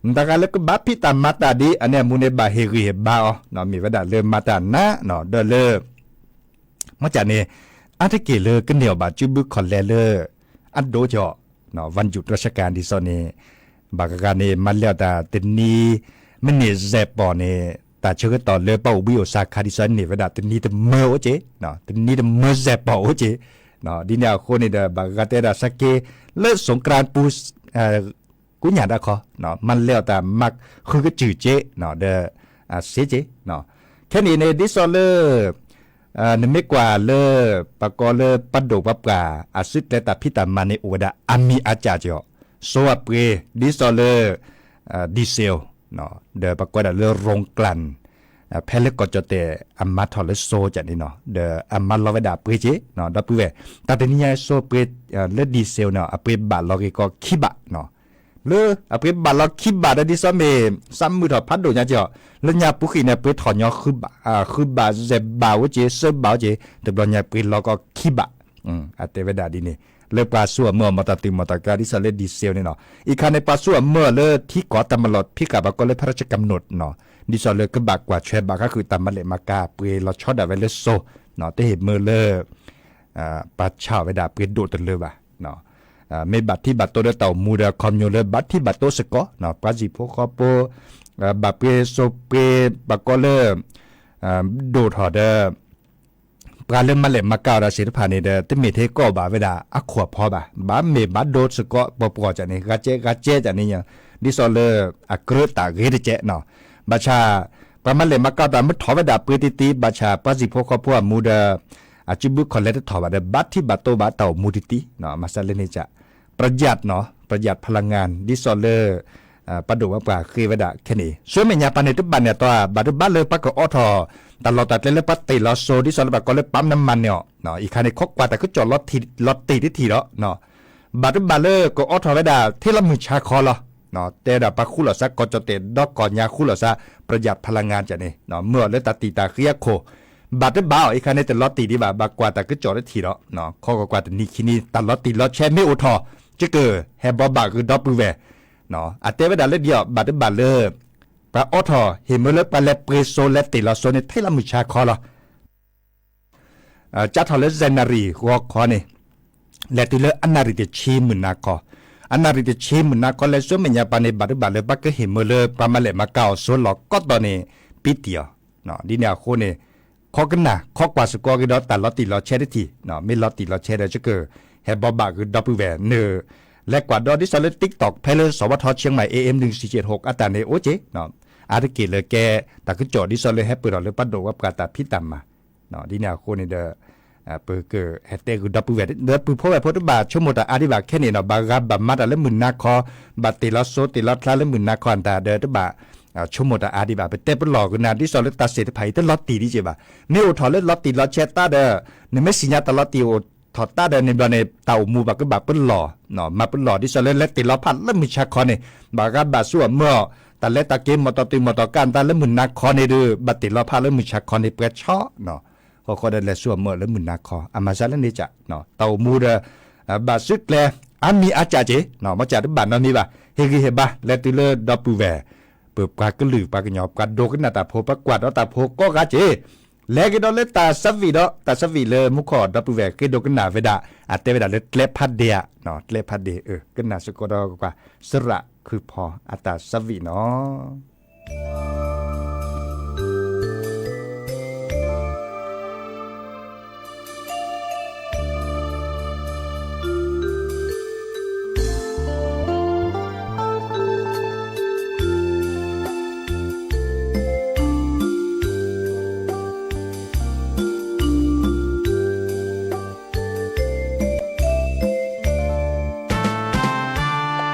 နတၢ်ဂၤလၢကဘၣ်ဖံးတၢ်မၤတၢ်ဒ် အန့ၣ်အမူန့ၣ် ဘၣ်ဟ့ၣ်ဂံၢ်ဟ့ၣ်ဘါအီၤ, မ့ၢ်ဝဲဒၣ်လၢမၤတၢ်နးနီၤ, ဒီးလၢ မ့ၢ်ကန့ၣ် အါတက့ၢ်လၢကန့ၢ်အီၤဘၣ်စုဘုခီၣ်လဲၤလၢ အဒိကီး วันหยุดราชการ ဒ်သိးန့ၣ် ဘၣ်ဂၤဂၤန့ၣ် မၤလဲၢ်အီၤတၢ်တနံၤ မ့ၢ်န့ၢ်စဲးပီၢ်န့ၣ် တၢ်ဆၢကတီၢ်လၢပှၤအိၣ်ဘှံးအိၣ်စၢ်ခါဒ်သိးန့ၣ်ဝဲဒၣ် တနံၤတမၢအိၣ်က့ၤ, တနံၤတမၢစဲးပီၢ်အိၣ်က့ၤ, ဒ်န့ၣ်အဃိန့ၣ်ဒီး ဘၣ်ဂၤတဲဒၣ်စးက့ၤ လၢ สงกรานต์ ပူၤ ကူညၣ်ဒၣ်ခီ, မၤလဲၢ်အီၤတၢ်မၤဃုကစုၢ်က့ၤ, ဒီး စ့က့ၤ, ခဲန့ၣ်န့ၣ် ဒ်သိးလၢ နမ့ၢ်ကွၢ်လၢ ပှၤကိးလၢပှၤဒိၣ်ပှၤပှၢ် အစုကျဲတၢ်ဖံးတၢ်မၤန့ၣ် အိၣ်ဝဲဒၣ်အါမံၤအါစှၤက့ၤအီၤ, စိအပှ့ၤ ဒ်သိးလၢ diesel ဒီးပှၤကိးဒၣ်လၢ โรงกลั่น ဖဲလၢကီၢ်ကၠီၣ်တဲၣ်အမၤထီၣ်လၢစိၤကန့ၣ်နီၤ ဒီးအမၤလီၤဝဲဒၣ်အပှ့ၤက့ၤနီၤ ဒီပုၢ်ဝဲၢ်, တၢ်တနံၤညါစိၤပှ့ၤ လၢ diesel န့ၣ် အပှ့ၤဘၣ်လီၤက့ၤကီးခံဘးနီၤ လၢအပှ့ၤဘၣ်လီၤခံဘးဒီး ဒ်သိးမ့ၢ် စးမုာ်ထီၣ်ဖးဒိၣ်ညါက့ၤအီၤ လၢညါပူၤဃံန့ၣ် ပှ့ၤထီၣ်ညီ ဃုဘး ဃုဘး ယဲၢ်ဘးဝဲက့ၤ သၢဘးဝဲက့ၤ တဘျီညါပှ့ၤလီၤကီးခံဘး အတဲဝဲဒၣ်ဒ်န့ၣ် လၢပှၤစိအမၢအီၤ မီၢ်တၢ်သူၣ်မီၢ်တၢ်ကျါ ဒ်သိးလၢ diesel န့ၣ်နီၤ အံၤခါန့ၣ် ပှၤစိအမၢအီၤလၢထံကီၢ် တၢ်မၤလီၢ်ဖံးဃာ်ဘၣ်ကီးလၢ พระราชกำหนด နီၤ ဒ်သိးလၢကဘၣ်ကွၢ်ထွဲဘၣ်ဃးဃုာ်တၢ်မၤလဲၢ်မၤကၤ ပှ့ၤလီၤဆီဒၣ်ဝဲလၢစိၤ တဟ့ၣ်မၢလၢ ပှၤဆါအီၤဝဲဒၣ်ပှ့ၤဒိၣ်တလၢဘၣ် မ့ၢ်ဘၣ်ထံၣ်ဘၣ်တိၢ်ဒီးတၢ်အိၣ်မူဒီး ခီပညီလၢဘၣ်ထံၣ်ဘၣ်တိၢ်စ့ၢ်ကီး ပှၤဟံၣ်ဖိဃီဖိ ဘၣ်ပှ့ၤစိၤပှ့ၤဘၣ်ကီးလၢ ဒိၣ်ထီၣ်ဒီး ပှၤလၢမၤလဲၢ်မၤကၤအီၤဒီးသ့ၣ်တဖၣ်န့ၣ်ဒီး တမ့ၢ်ထဲကီၢ်ဘၣ်ဝဲဒၣ်အခိၣ်အဖီဘၣ် ဘၣ်မ့ၢ်ဘၣ်ဒိစ့ၢ်ကီး ပှၤပှီၢ်ကန့ၣ် ဂၤကဲဂၤကဲကန့ၣ် ဒ်သိးလၢ အကြၢးတၢ်ဂ့ၤတကဲးနီၤ ဘၣ်ဆၣ် ပှၤမၤလဲၢ်မၤကၤတၢ်မ့ၢ်ထီၣ်ဝဲဒၣ်ပှ့ၤတံၢ်တံၢ် ဘၣ်ဆၣ်ပှၤဟံၣ်ဖိဃီဖိအမူဒီး အစုဘုခီၣ်လဲတထီၣ်ဘၣ်ဒီး ဘၣ်ထံၣ်ဘၣ်တိၢ်ဘၣ်တၢ်အိၣ်မူတံၢ်တံၢ် မၤစၢၤလၢန့ၣ်က ประหยัดနီၤ ประหยัด พลังงาน ဒ်သိးလၢ ပှၤဒိၣ်ဝဲပှၤဃ့ဝဲဒၣ်ခဲန့ၣ် ဆူမဲာ်ညါပၤန့ၣ် တဘၣ်န့ၣ်အတီ ဘၣ်တဘၣ်လၢပှၤကအိးထီၣ် တၢ်လီၢ်တၢ်ကျဲလၢပှၤတ့ၢ်လီၤစိၤ ဒ်သိးလၢပှၤကိးလၢ ปั๊มน้ำมัน န့ၣ်အီၤ အံၤခါန့ၣ် ခိးကွၢ်တၢ်ကစီၣ်လီၤတံၢ်တထံၣ်ဒီး ဘၣ်တဘၣ်လၢကအိးထီၣ်ဝဲဒၣ် ထဲလီၤမုၢ်ဆါခီလီၤ တဲဒၣ်ပှၤဃူလိာ်စး ကီၢ်ကၠီၣ်တဲၣ်ဒီးကီၢ်ညါဃူလိာ်စး ประหยัด พลังงาน ကန့ၣ် မၢအီၤလၢတၢ်တံာ်တာ်ဃံအခိၣ် ဘၣ်တဘၣ်အီၤ အံၤခါန့ၣ် တလီၤတံၢ်ဒံးဘၣ် ဘၣ်ကွၢ်တၢ်ကစီၣ်တထံၣ်ဒီး ခီကွၢ်ကွၢ်တနံၤခံနံၤ တၢ်လီၤတံၢ်လီၤဆဲးမ့ၢ်အိၣ်ထီၣ် ကက ဟဲဘီဘၣ်ဂ့ၤဒီပုၢ်ဝဲၢ် အတဲဝဲဒၣ်လၢဒ်အီၤ ဘၣ်တဘၣ်လၢ ပှၤအိးထီၣ်ဟ့ၣ်မၢလၢပှၤလဲၤပှ့ၤစိၤလဲၤတ့ၢ်လီၤစိၤန့ၣ် ထဲလီၤမုၢ်ဆါခီလီၤ ကၢ်ထီၣ်လၢ ဇန်နဝါရီ ဂီၤခီန့ၣ် လဲၤတုၤလၢအနၣ်ရံၣ်တဆံမုၢ်နၤခီ, အနၣ်ရံၣ်တဆံမုၢ်နၤခီ လဲၤဆူမဲာ်ညါပၤန့ၣ် ဘၣ်တဘၣ်လၢပှၤကဟ့ၣ်မၢလၢပှၤမၤလဲၢ်မၤကၤအီၤစိၤလီၤကိးတီၤန့ၣ် ပံတံၢ်အီၤ, ဒ်န့ၣ်အဃိန့ၣ် ခီကနၣ် ခီကွၢ်စ့ၢ်ကီးက့ၤဒီးတၢ်လီၤတံၢ်လီၤဆဲးတထံၣ်, မ့ၢ်လီၤတံၢ်လီၤဆဲးဒီး ယက ဟဲဘီဘၣ်ဂ့ၤဒီပုၢ်ဝဲၢ်န့ၣ် လဲၤကွၢ်ဒီးဒ်သိးလၢ TikTok ဖဲလၢ สวท เชียงใหม่ เอเอ็ม หนึ่งสี่เจ็ดหก အတၢ်န့ၣ်အိၣ်က့ၤ အါတက့ၢ်လၢကဲ တၢ်ကစီၣ်ဒ်သိးလၢဟဲပၢၢ်ထီၣ်လၢပှၤဒိၣ်ဝဲပှၤတၢ်ဖံးတၢ်မၤ ဒ်န့ၣ်အဃိန့ၣ်ဒီး ပကဟဲတဲဂ့ၤဒီပုၢ်ဝဲၢ် ဒီးပုၢ်ဖိဝဲၢ်ဖိတဘၣ်ဆိကမိၣ်တၢ်အါဒံးဘၣ်ခဲန့ၣ်နီၤ, ဘၣ်ဂၤဘၣ်မၤတၢ်လၢမုၢ်နၤခီ, ဘၣ်တ့ၢ်လီၤစိၤတ့ၢ်လီၤချါလၢမုၢ်နၤခီအတၢ်ဒီးတဘၣ်ဆိကမိၣ်တၢ်အါဒံးဘၣ်, ပတဲပလီၢ်ကနၣ်ဒ်သိးလၢတၢ်သ့ၣ်တဖၣ်အံၤတလီၤတံၢ်ဒံးက့ၤဘၣ်, မ့ၢ်အိၣ်ထီၣ်လၢလီၤတံၢ်လီၤဆဲးသးဒီး နမ့ၢ်စံၣ်ညါတၢ်လီၤတံၢ်အိၣ်ထီၣ်သးဒီးန့ၣ်ဘျီန့ၣ် တၢ်အိၣ်မူဘၣ်ကဘၣ်ပလီၢ်, မၤပလီၢ်ဒ်သိးလၢလဲၤတ့ၢ်လီၤဖးလၢမုၢ်ဆါခီန့ၣ်, ဘၣ်ဂၤဘၣ်ဆူအမၢအီၤ, တၢ်လဲၤတၢ်က့ၤမီၢ်တီၢ်တုၤမီၢ်တီၢ်ကါအတၢ်လၢမုၢ်နၤခီန့ၣ်ဒီး ဘၣ်တ့ၢ်လီၤဖးလၢမုၢ်ဆါခီန့ၣ် ပှဲၤဆီ ဃီဃီဒီးလဲၤဆူအမၢအီၤလၢမုၢ်နၤခီ, အမၤစၢၤလၢန့ၣ်က တၢ်အိၣ်မူဒီး ဘၣ်စုကျဲ အါမံၤအါကၢ်က့ၤ, မ့ၢ်ကၢ်တဘၣ်နီတမံၤဘၣ်, ဟ့ၣ်ဂံၢ်ဟ့ၣ်ဘါ လဲၤတုၤလၢဒီပုၢ်ဝဲၢ်, ပပှၤကလုာ်ပှၤကညီ ပှၤဒိကနၣ်တၢ်ဖိ ပှၤကွၢ်ဒီးတၢ်ဖိကိးဂၤက့ၤ, လဲၤက့ၤဒီးလၢတၢ်ဆၢဝံၣ်ဒီး တၢ်ဆၢဝံၣ်လၢမူခိၣ်ဒီပုၢ်ဝဲၢ်ဃ့ဒိကနၣ်ဝဲဒၣ် အတဲဝဲဒၣ်လၢကျဲဖးဒ့ဧါ, ကျဲဖးဒ့ ကနၣ်စ့ၢ်ကီးဒီးကွၢ် စရၣ်ခုၣ်ဖီအတၢ်ဆၢဝံၣ်နီၤ.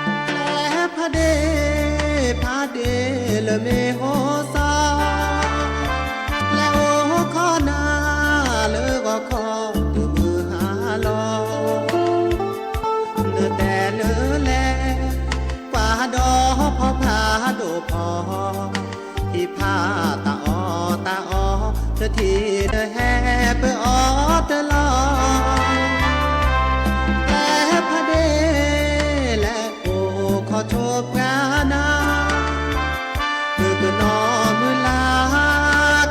ကျဲဖးဒ့, ဖးဒ့လၢမ့ၢ်ဟိစါ, လဲၤအိၣ်ခီနၤလၢဂီၤခီတမုၢ်ဟါလီၤ, နတဲလၢလဲၤ ကွၢ်ဒီးဖီဖးဒိၣ်ဖီ ဟံၣ်ဖးတၢ်အီၣ်တၢ်အီ တထံၣ်နဟဲပၢအီၤတလီၢ်, ကျဲဖးဒ့ လဲၤအိၣ်ခီဆိပှၤနၤ, မုၢ်ကနီၤမုၢ်လါ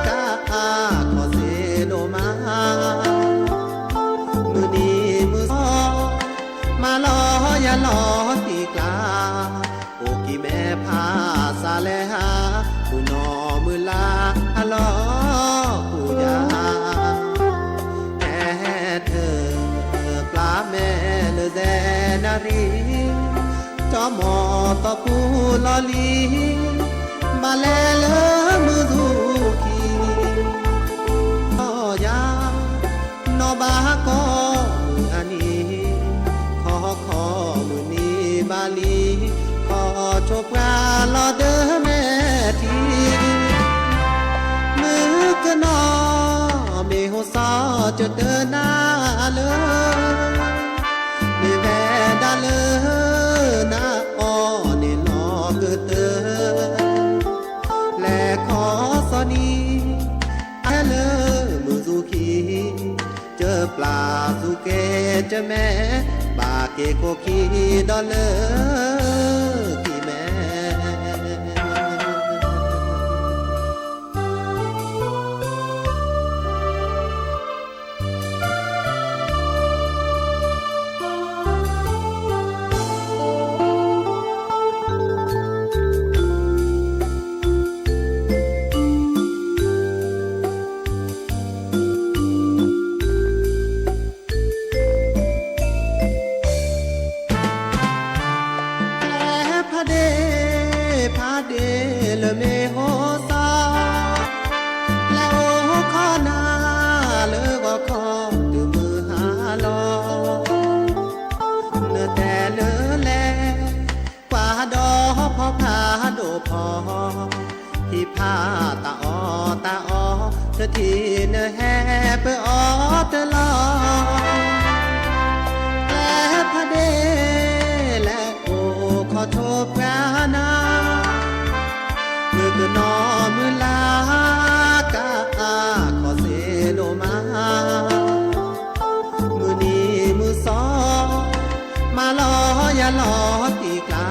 ကအခီၣ်စ့ဒိၣ်မး, မုၢ်နံၤမုၢ်သီ မၤလီၤယၤလီၤတံၢ်ကျါ, အိၣ်ကံၤမဲာ်ဖးစးလဲၤဟး, မုၢ်နီၤမုၢ်လါအလီၤကူၣ်ယၤ, ဟဲထၢၣ်ပျၢ်မဲာ်လၢ January, ကၠီမီၤသီပူၤလီၤလံ, ဘၣ်လဲၤလၢမုၢ်သူၣ်ခံ အီယၤ, နီၢ်ဘၣ်ကီမုၢ်အနံၤ, ခီခီမုၢ်နံၤဘၣ်လံ, ခီဆိပှၤလီၤဒၢမဲာ်ထံ, ယတနၢ်လၢ မ့ၢ်ဝဲဒၣ်လၢ နအီၣ်န့ၣ်လီၤကတၢၢ်, လဲၤခီစီၤနံၤ အဟဲလၢမုၢ်သူၣ်ခံ, ကပျၢ်သူၣ်ကဲကမဲ, ဘၣ်က့ၤခိၣ်ခံဒီးလၢခံမဲ ကျဲဖးဒ့ၣ် ဖးဒ့ၣ်လၢမ့ၢ်ဟိစါ, ကျဲအိၣ်ခီနၤလၢဂီၤခီတုၤမုၢ်ဟါလီၤ, နတဲလၢလဲၤ ကွၢ်ဒီးဖီဖးဒိၣ်ဖီ, ဟံၣ်ဖးတၢ်အီၣ်တၢ်အီ, တထံၣ်နဟဲပၢအီၤတလီၤ. ကျဲဖးဒ့ၣ်လဲၤအိၣ်ခီဆိပှၢ်နၤ, မုၢ်ကနီၤမုၢ်လါကါအါခီစ့ဒိၣ်မး, မုၢ်နံၤမုၢ်သီ မၤလီၤယၤလီၤတံၢ်ကျါ,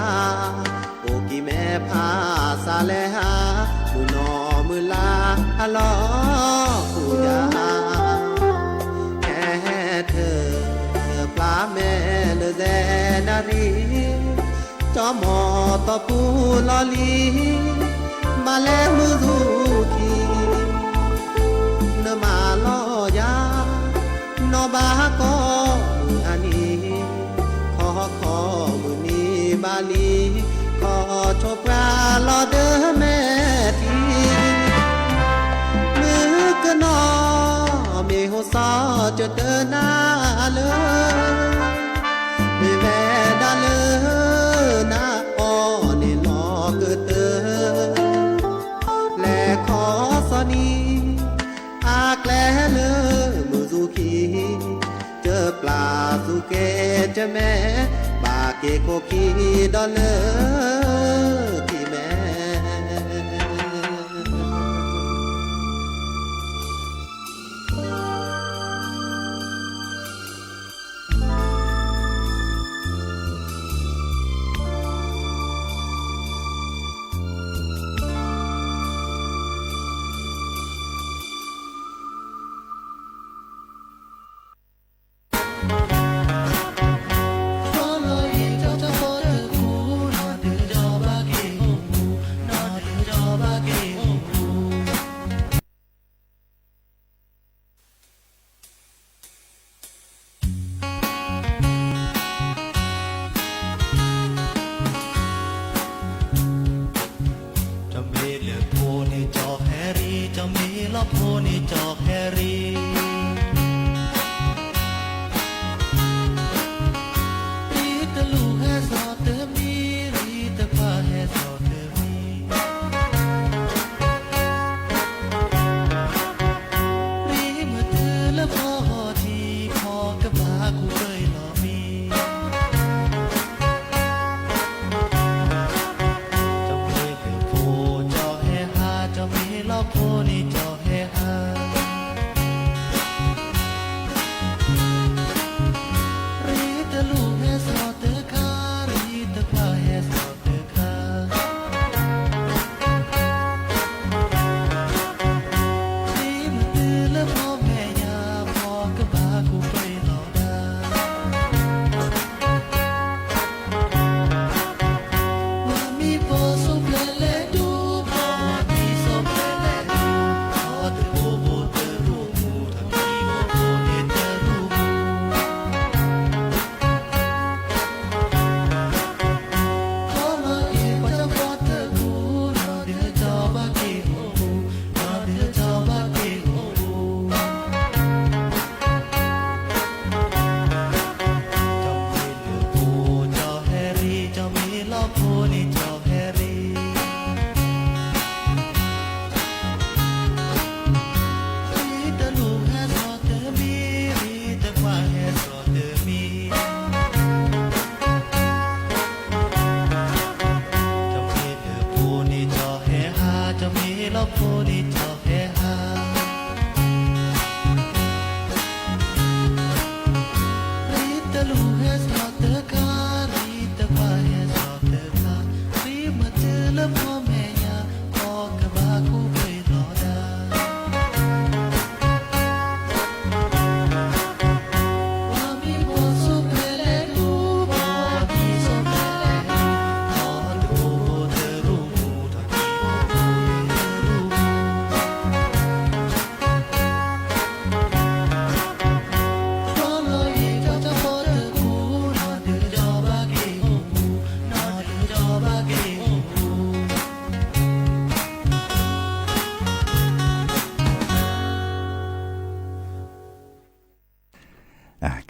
အိၣ်ကံၤမဲာ်ဖးစးလဲၤဟး, မုၢ်နီၤမုၢ်လါအလီၤဃုာ်ယၤ, ဟဲထၢၣ်ပျၢ်မဲာ်လၢဇဲနၣ်ရံၣ်, ကၠီမီၤတီပူၤလီၤလံ, မၤလဲၤမုၢ်သူၣ်ခံ နမၤလီၤယၤ, နီၢ်ဘၣ်ကီမုၢ်အနံၤ, ခီခီမုၢ်နံၤဘၣ်လံ, ခီဆိပှၢ်လီၤဒၢမဲာ်ထံ, မုၢ်ကနီၤမ့ၢ်ဟိစါကတၢၢ်နၤလၢ မ့ၢ်ဝဲဒၣ်လၢ နအီၣ်န့ၣ်လီၤကတၢၢ်, လဲၤခီစီၤနံၤ အကျဲလၢမုၢ်သူၣ်ခံ, ကပျၢ်သူၣ်ကဲကမဲာ်, ဘၣ်က့ၤခိၣ်ခံဒီးလၢခံမဲာ်. ကၠီမ့ၢ်လၢၢ်ဖိန့ၣ်ကၠီဟဲရံ, ကၠီမ့ၢ်လီၤဖိန့ၣ်ကၠီဟဲရံ, ရံတလူၢ်ဟဲစိာ်တမံၤ, ရံတဖၣ်ဟဲစိာ်တမံၤ, ရံမ့ၢ်တုၤလၢဖီဟီၣ်ထံး, ဖီကဘၣ်ကူၣ်ကၢအ့ၣ်လီၤမံၤ. ကၠီမ့ၢ်လၢၢ်ဖိကၠီဟဲဟး, ကၠီမ့ၢ်လီၤဖိန့ၣ်ကၠီဟဲဟး.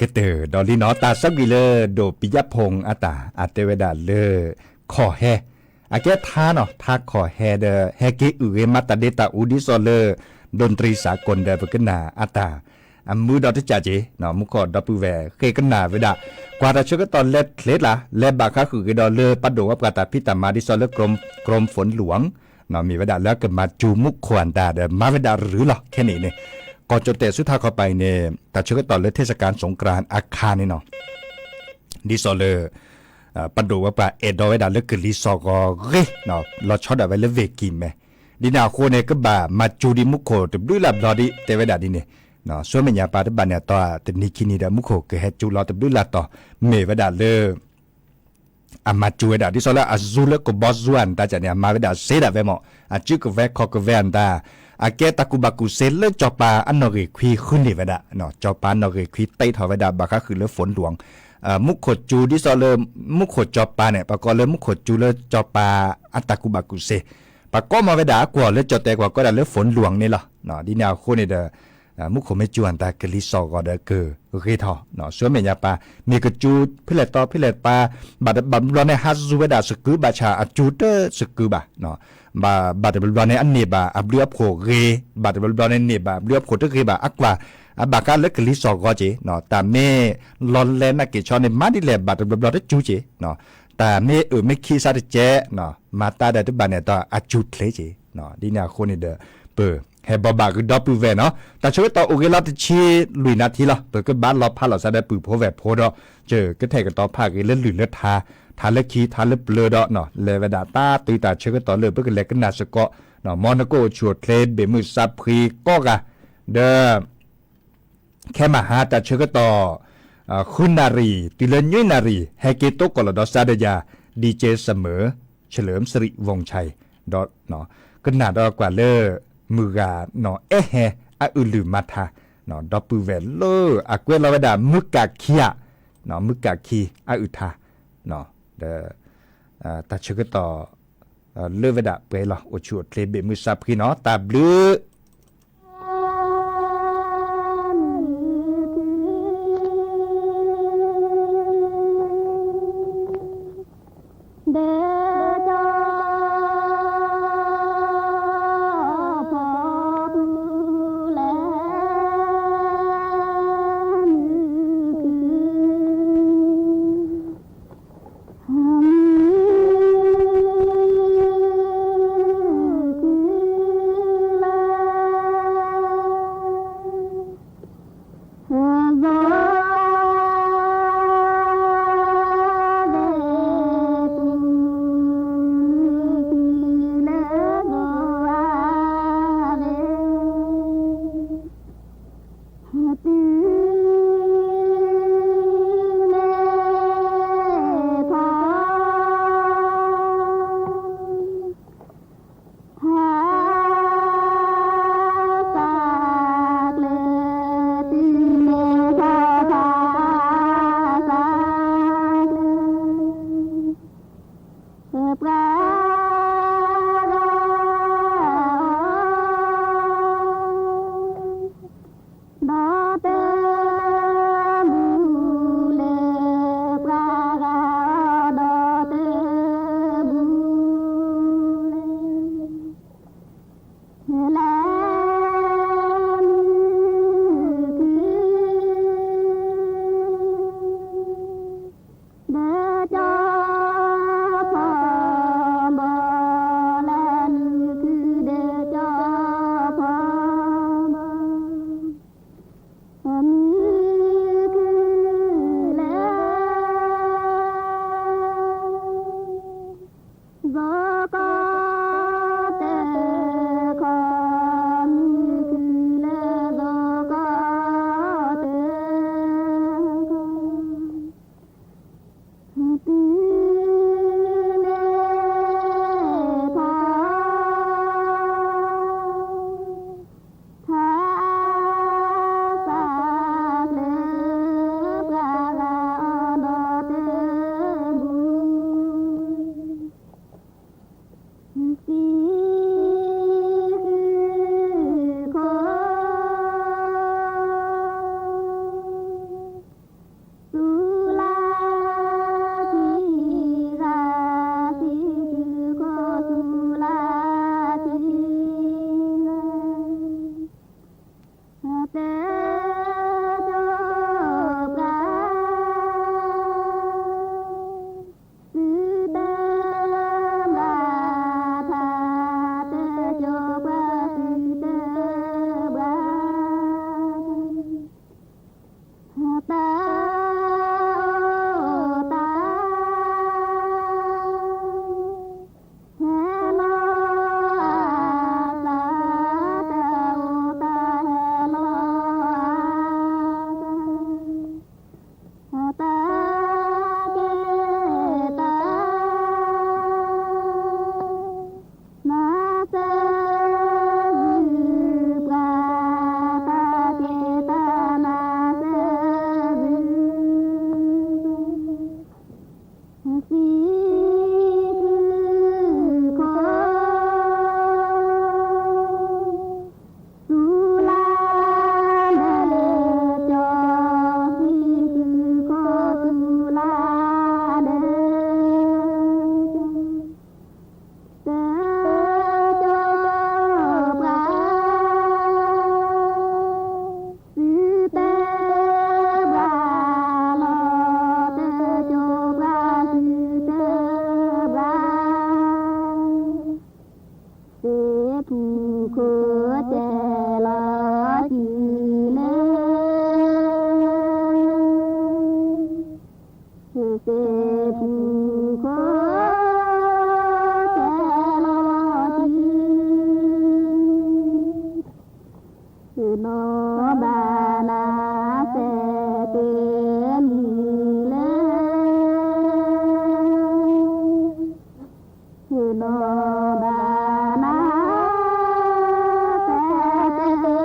ကတၢၢ်ဒီးလံနီၤ တၢ်ဆၢကွံာ်လၢ ဒိၣ်ပံယၣ်ဖိအတၢ် အတဲဝဲဒၣ်လၢ ခီၣ်ဟဲ, အကဲထါနီၤ ထါခီၣ်ဟဲဒီး ဟဲက့ၤအုၣ်ဂ့ၤမၤတၢ်ဒ့တၢ်အူဒ်သိးလၢ ဒိၣ်တြံစးကိၣ်ဒီး ပကနၣ်အတၢ် အမုာ်ဒီးတကးက့ၤ မူခိၣ်ဒီပုၢ်ဝဲၢ်ဃ့ကနၣ်ဝဲဒၣ် ကွၢ်တၢ်ဆၢကတီၢ်လဲၤချ့တၢ် လဲၤဘၣ်ဃးဃုာ်ဂ့ၤဒီးလၢပဒိၣ်ဝဲပှၤတၢ်ဖံးတၢ်မၤဒ်သိးလၢ ကရံၣ်ဖိၣ်လူၣ် မ့ၢ်ဝဲဒၣ်လၢအကမၤစူၤမူခိၣ်အတၢ်ဒီး မၤဝဲဒၣ်ရူၢ်လီၤ ခဲန့ၣ်န့ၣ် ကီၢ်ကၠိၣ်တဲၣ်ဆူထါခီပၤအံၤန့ၣ် တၢ်ဆၢကတီၢ်လၢ เทศกาลสงกรานต์ အခါန့ၣ်နီၤ ဒ်သိးလၢ ပဒိၣ်ဝဲပှၤအဲၣ်ဒိးဝဲဒၣ်လၢကလံၤစိးဂီၤဂ့ၤ လီၤဆီဒၣ်ဝဲလၢဝ့ၢ်ကံၢ်မဲ ဒ်န့ၣ်အဃိန့ၣ် ကဘၣ်မၤစူၤဒံးမူခိၣ်တဘျုးလၢ်ဘျီဒံး တဲဝဲဒၣ်ဒ်န့ၣ် ဆူမဲာ်ညါပၢ်တဘၣ်န့ၣ်အတီၢ်တနံၤခံနံၤဒီး မူခိၣ်ကဟဲစူၤလီၤတဘျုးလၢ်တီၢ် မ့ၢ်ဝဲဒၣ်လၢ အမၤစူၤဝဲဒၣ် ဒ်သိးလၢအစူၤလၢကဘီစူၤအတၢ်န့ၣ် အမၤဝဲဒၣ်စ့ဒၣ်ဝဲမး အစုကဝဲၤခီၣ်ကဝဲၤအတၢ် အကဲတၢ်ကူၣ်ဘၣ်ကူၣ်စ့လၢစီၤပၤအနီၣ်ဂံၢ်ခွံဃုန့ၢ်ဝဲဒၣ် စီၤပၤအနီၣ်ဂံၢ်ခွံတ့ထီၣ်ဝဲဒၣ် ဘၣ်ဃးဃုာ်လၢဖိၣ်လူၣ် မူခိၣ်စူၤဒ်သိးလၢ မူခိၣ်စီၤပၤန့ၣ် ပကိးလၢမူခိၣ်စူၤလၢစီၤပၤအတၢ်ကူၣ်ဘၣ်ကူၣ်စ့ ပကိးမ့ၢ်ဝဲဒၣ်အကွီၢ်လၢကၠိၣ်တဲၣ်ကွၢ်ကီဒၣ်လၢဖိၣ်လူၣ်န့ၣ်လီၤ ဒ်န့ၣ်အဃိန့ၣ်ဒီး မူခိၣ်မ့ၢ်စူၤအတၢ်ကလံၤစိးဂီၤဒီးကဂ့ၤထီၣ် ဆူမဲာ်ညါပၢ် မ့ၢ်ကစူၤဖဲလဲၣ်တီဖဲလဲၣ်ပၢ် ဘၣ်တဘျီဘျီန့ၣ် ဟးစူၤဝဲဒၣ်စကုဘၣ်ဆၣ် အစူၤတစကုဘၣ် ဘၣ်တဘျီဘျီန့ၣ် အန့ၢ်ဘၣ်အဘျုးအဖှိၣ်ဂ့ၤ ဘၣ်တဘျီဘျီန့ၣ် န့ၢ်ဘၣ်အဘျုးအဖှိၣ်တဂ့ၤဘၣ် အကွၢ် အဘၣ်ဃးလၢကလံၤစိးဂီၤက့ၤ တၢ်မ့ၢ်လီၤလဲၤနာ်က့ၤဆီန့ၣ် မၤဒ်လဲၣ် ဘၣ်တဘျီဘျီတစူၤက့ၤ တၢ်မ့ၢ်အုၣ်မ့ၢ်ခံစးတကဲး မၤတၢ်ဒီးတဘၣ်န့ၣ်ဒီး အစူၤချ့က့ၤ ဒ်န့ၣ်အဃိန့ၣ်ဒီး ပဟဲဘိးဘၣ်ကဒီပုၢ်ဝဲၢ်နီၤ တၢ်ဆၢကတီၢ်အိၣ်ဂ့ၤလီၤတဆံလွံၢ်နၣ်ထံလီၤ ပကဘၣ်လီၤဖးလီၤစးဒီးပုၢ်ဖိဝဲၢ်ဖိဒီး ကကထဲၣ်ကတီၤဖးဂ့ၤလၢလုၢ်လၢထါ ထါလၢခံထါလၢပျၢၤဒီး လဲၤဝဲဒၣ်တၢ်တုၤတၢ်ဆၢကတီၢ်လၢပကလဲၤကနၣ်စ့ၢ်ကီး မ်နကအိၣ်ဆူၣ်အိၣ်ချ့ဘ့ၣ်မုၢ်စးဖှံကိးဂၤ ဒီး ခဲမဟါတၢ်ဆၢကတီၢ် ဃုနၣ်ရံၣ် တုၤလၢနွံနၣ်ရံၣ် ဟဲက့ၤတိကိၢ်လီၤဒီးစးဒီးယၤ DJ Summer เฉลิมสิริวงศ์ชัย ဒီး ကနၣ်ဒီးကွၢ်လၢ မုၢ်ဂၤနီၢ်အဲၣ်ဟဲ အအုၣ်လုၢ်မၤထါ ဒီပုၢ်ဝဲၢ်လၢအကွဲးလီၤဝဲဒၣ် မုၢ်ကၣ်ခံဧါ မုၢ်ကၣ်ခံအအုၣ်ထါ ဒီး တၢ်ဆၢကတီၢ် လၢဝဲဒၣ်ပှဲၤလီၤ အိၣ်ဆူၣ်အိၣ်ချ့ဘ့ၣ်မုၢ်စးဖှံနီၤ တၢ်ဘျုး စ့ဖူခိၣ် ကဲလီၤလီၤတံၢ် နီၢ်ဘၣ်နၤ စဲးကဲမုၢ်လၢ နီၢ်ဘၣ်နၤ စဲးကဲမုၢ်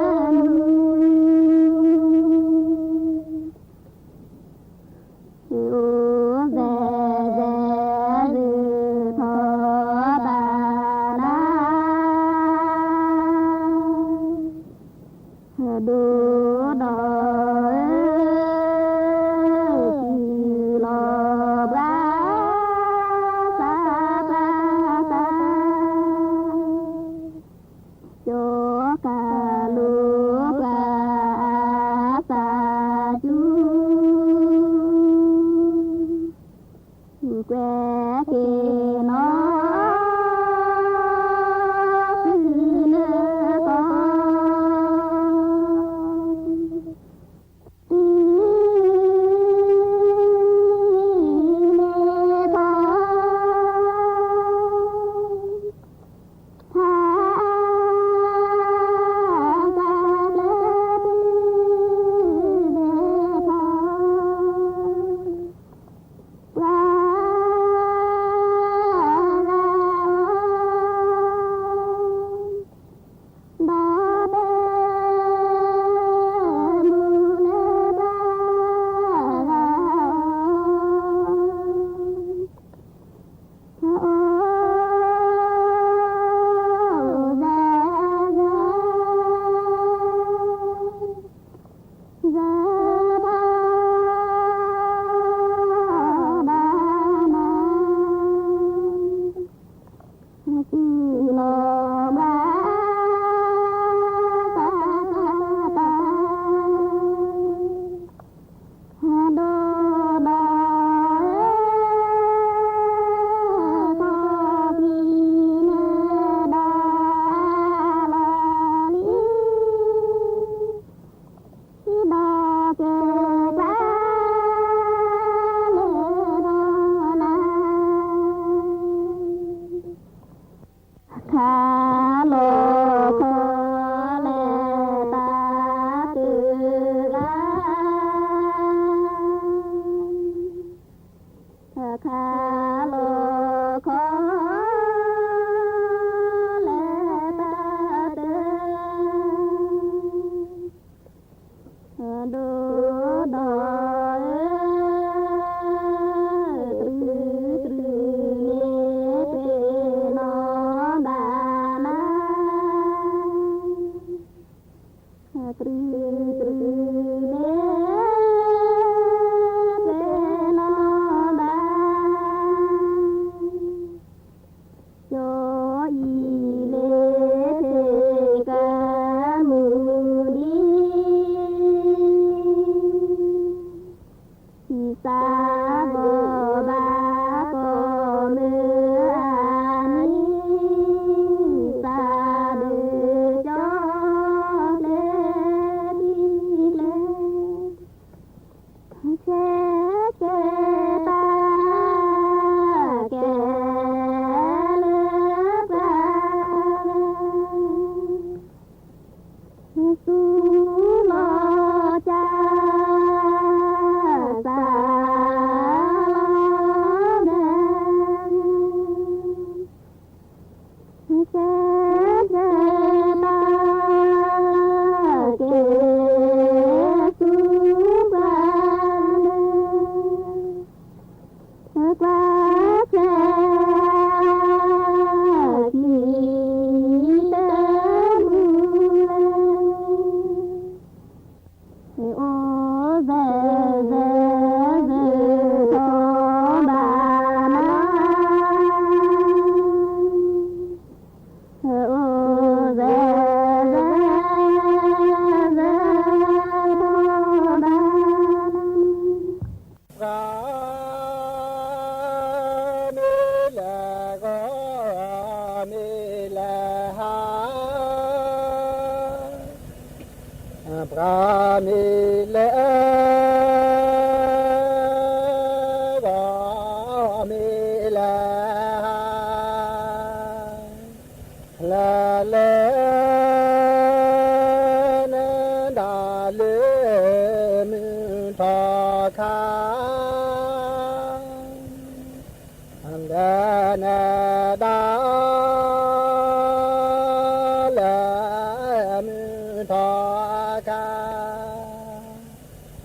အိၣ်စဲးစဲး စ့ၢ်ထီၣ်ဘၣ်နၤ ဒိၣ်ဒီး စံၣ်လီၤဘှါ သးသးသး ကၠီကၤလိာ်ပှၤအသးစူၤ ကွဲက့ၤနီၢ် သုနကီၢ် သုနကီၢ် ဖးကၤကျဲ သုနကီၢ် ပှၤဂၤ ဒီးတဲ မူလၢပှၤဂၤ အိၣ် စဲးစဲး စဲးဘၣ် ဘၣ်နၤ စံၣ်လီၤဘှါ သးသးသး ဒိၣ်ဒီး ခီၣ်ဖံးန့ၣ်ဒီး အလီၢ်လံ ဒီးကဲပှၤ လၢဒီးနၤ ခးလီၤခီလဲၤ တၢ်တဂၤ ခးလီၤခီ လဲၤတၢ်တ ဒိၣ်ဒီး တြူၢ်တြူၢ်န့ၣ် ပ့ၤနီၣ်ဘၣ်နၤ တြူၢ်တြူၢ်န့ၣ် ပ့ၤနီၣ်ဘၣ် ကၠီအံၤလ့ၤ ဖဲကမူဒံး သးဘိးဘၣ်ကီၢ်မုၢ်အါနံၤ သးဒုးကၠီ ကျဲတံၤကျဲ ဆဲးကဲတၢ် ကဲလၢပှၤဂၤ သူၣ်လီၤကၢ် သးလီၤဒဲး ဆဲးကဲတၢ် ကဲဆူပှၤဂၤ ကွၢ်ဆၢ ခံတမူလၢ အိၣ်စဲးစဲး စ့ၢ်ထီၣ်ဘၣ်နၤ အိၣ်စဲးစဲး စ့ၢ်ထီၣ်ဘၣ်နၤ ပှၤမ့ၢ်လဲၤဂီၤ မ့ၢ်လဲၤဟး ပှၤမ့ၢ်လဲၤဂီၤ နဒါ လၢမုၢ်ထီၣ်ခါ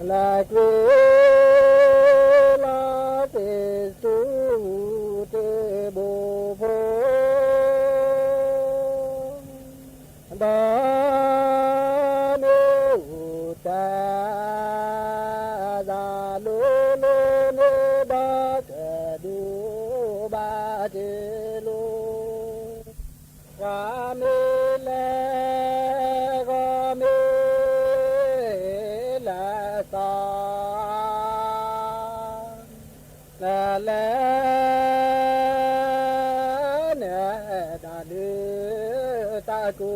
လၢကွံာ်လီၤသ့ၣ်စူၤတဘိဖိ ဒီးမ့ၢ်အိၣ်တၢ် သးလိၤလိၤန့ၣ်ဒီးကဒုးဘၣ်တ့ၢ်လိၤ ဂီၤမ့ၢ်လဲၤ ဂီၤမ့ၢ်လဲၤသီ လဲၤလဲၤ နဲဒၣ်လၢတၢ်ကိ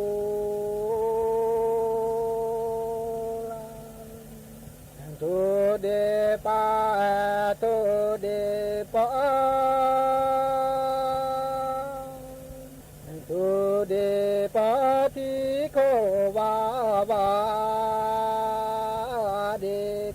ၢ် ထိၣ်ဒ့ပီ ထိၣ်ဒ့ပီ ထိၣ်ဒ့ပီ ထံခိၣ်ဝါဝါ ဒ့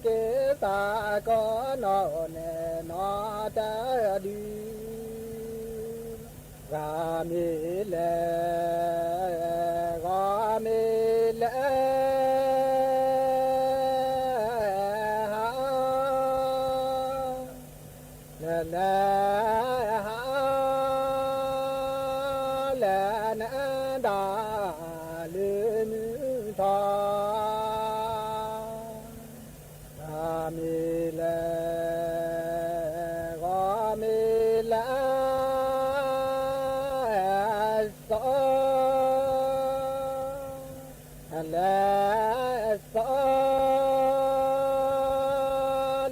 က့ၤသးကီနီၢ်နဲၣ်နီၢ်တၢ်ဒုး ဂီၤမ့ၢ်လဲၤ ဂီၤမ့ၢ်လဲၤ ဟါ လဲၤလဲၤဟါ လဲၤနဲဒၣ်လၢမုၢ်ထီၣ် ဂီၤမ့ၢ်လဲၤ ဂီၤမ့ၢ်လဲၤ စီၤ လဲၤစီၤ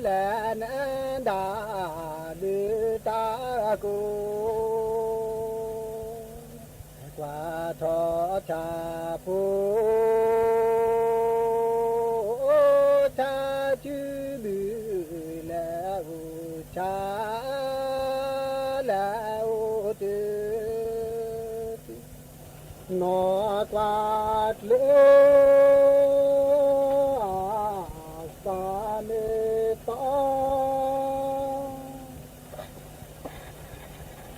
လဲၤနဲဒၣ်လၢတၢ်ကိၢ် ကွၢ်ထီၣ်ဆၣ်ဖိ ဆၣ်စုဘုး လဲၤအိၣ်ဆၣ် လဲၤအိၣ်တုၤ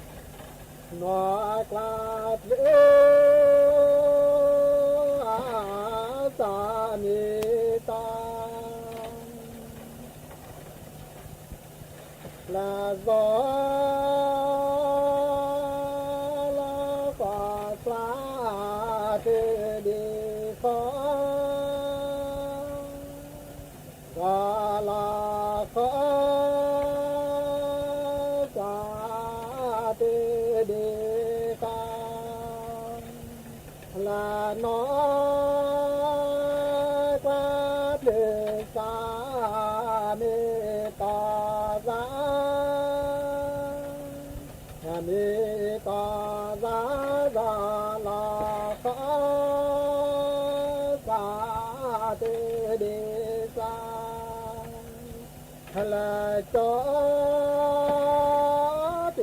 နီၢ်ကွၢ်ကျၢၤ သးမ့ၢ်တီ နီၢ်ကွၢ်ကျၢၤ သးမ့ၢ်တီ လၢသီ လၢသီ သးတဒ့သီ သီလၢသီ သးတဒ့သီ လၢနီၢ်ကွၢ်ကျၢၤ သးမ့ၢ်တီသး မ့ၢ်တီသး သီလၢသီ သ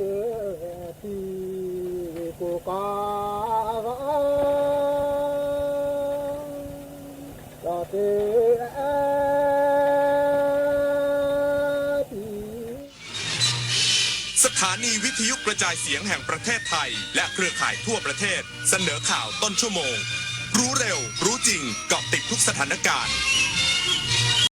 းတဒ့သီ လၢကၠီ တထံၣ်ကိၢ်ကီ ဒီးတ สถานีวิทยุกระจายเสียงแห่งประเทศไทยและเครือข่ายทั่วประเทศเสนอข่าวต้นชั่วโมง รู้เร็ว รู้จริง เกาะติดทุกสถานการณ์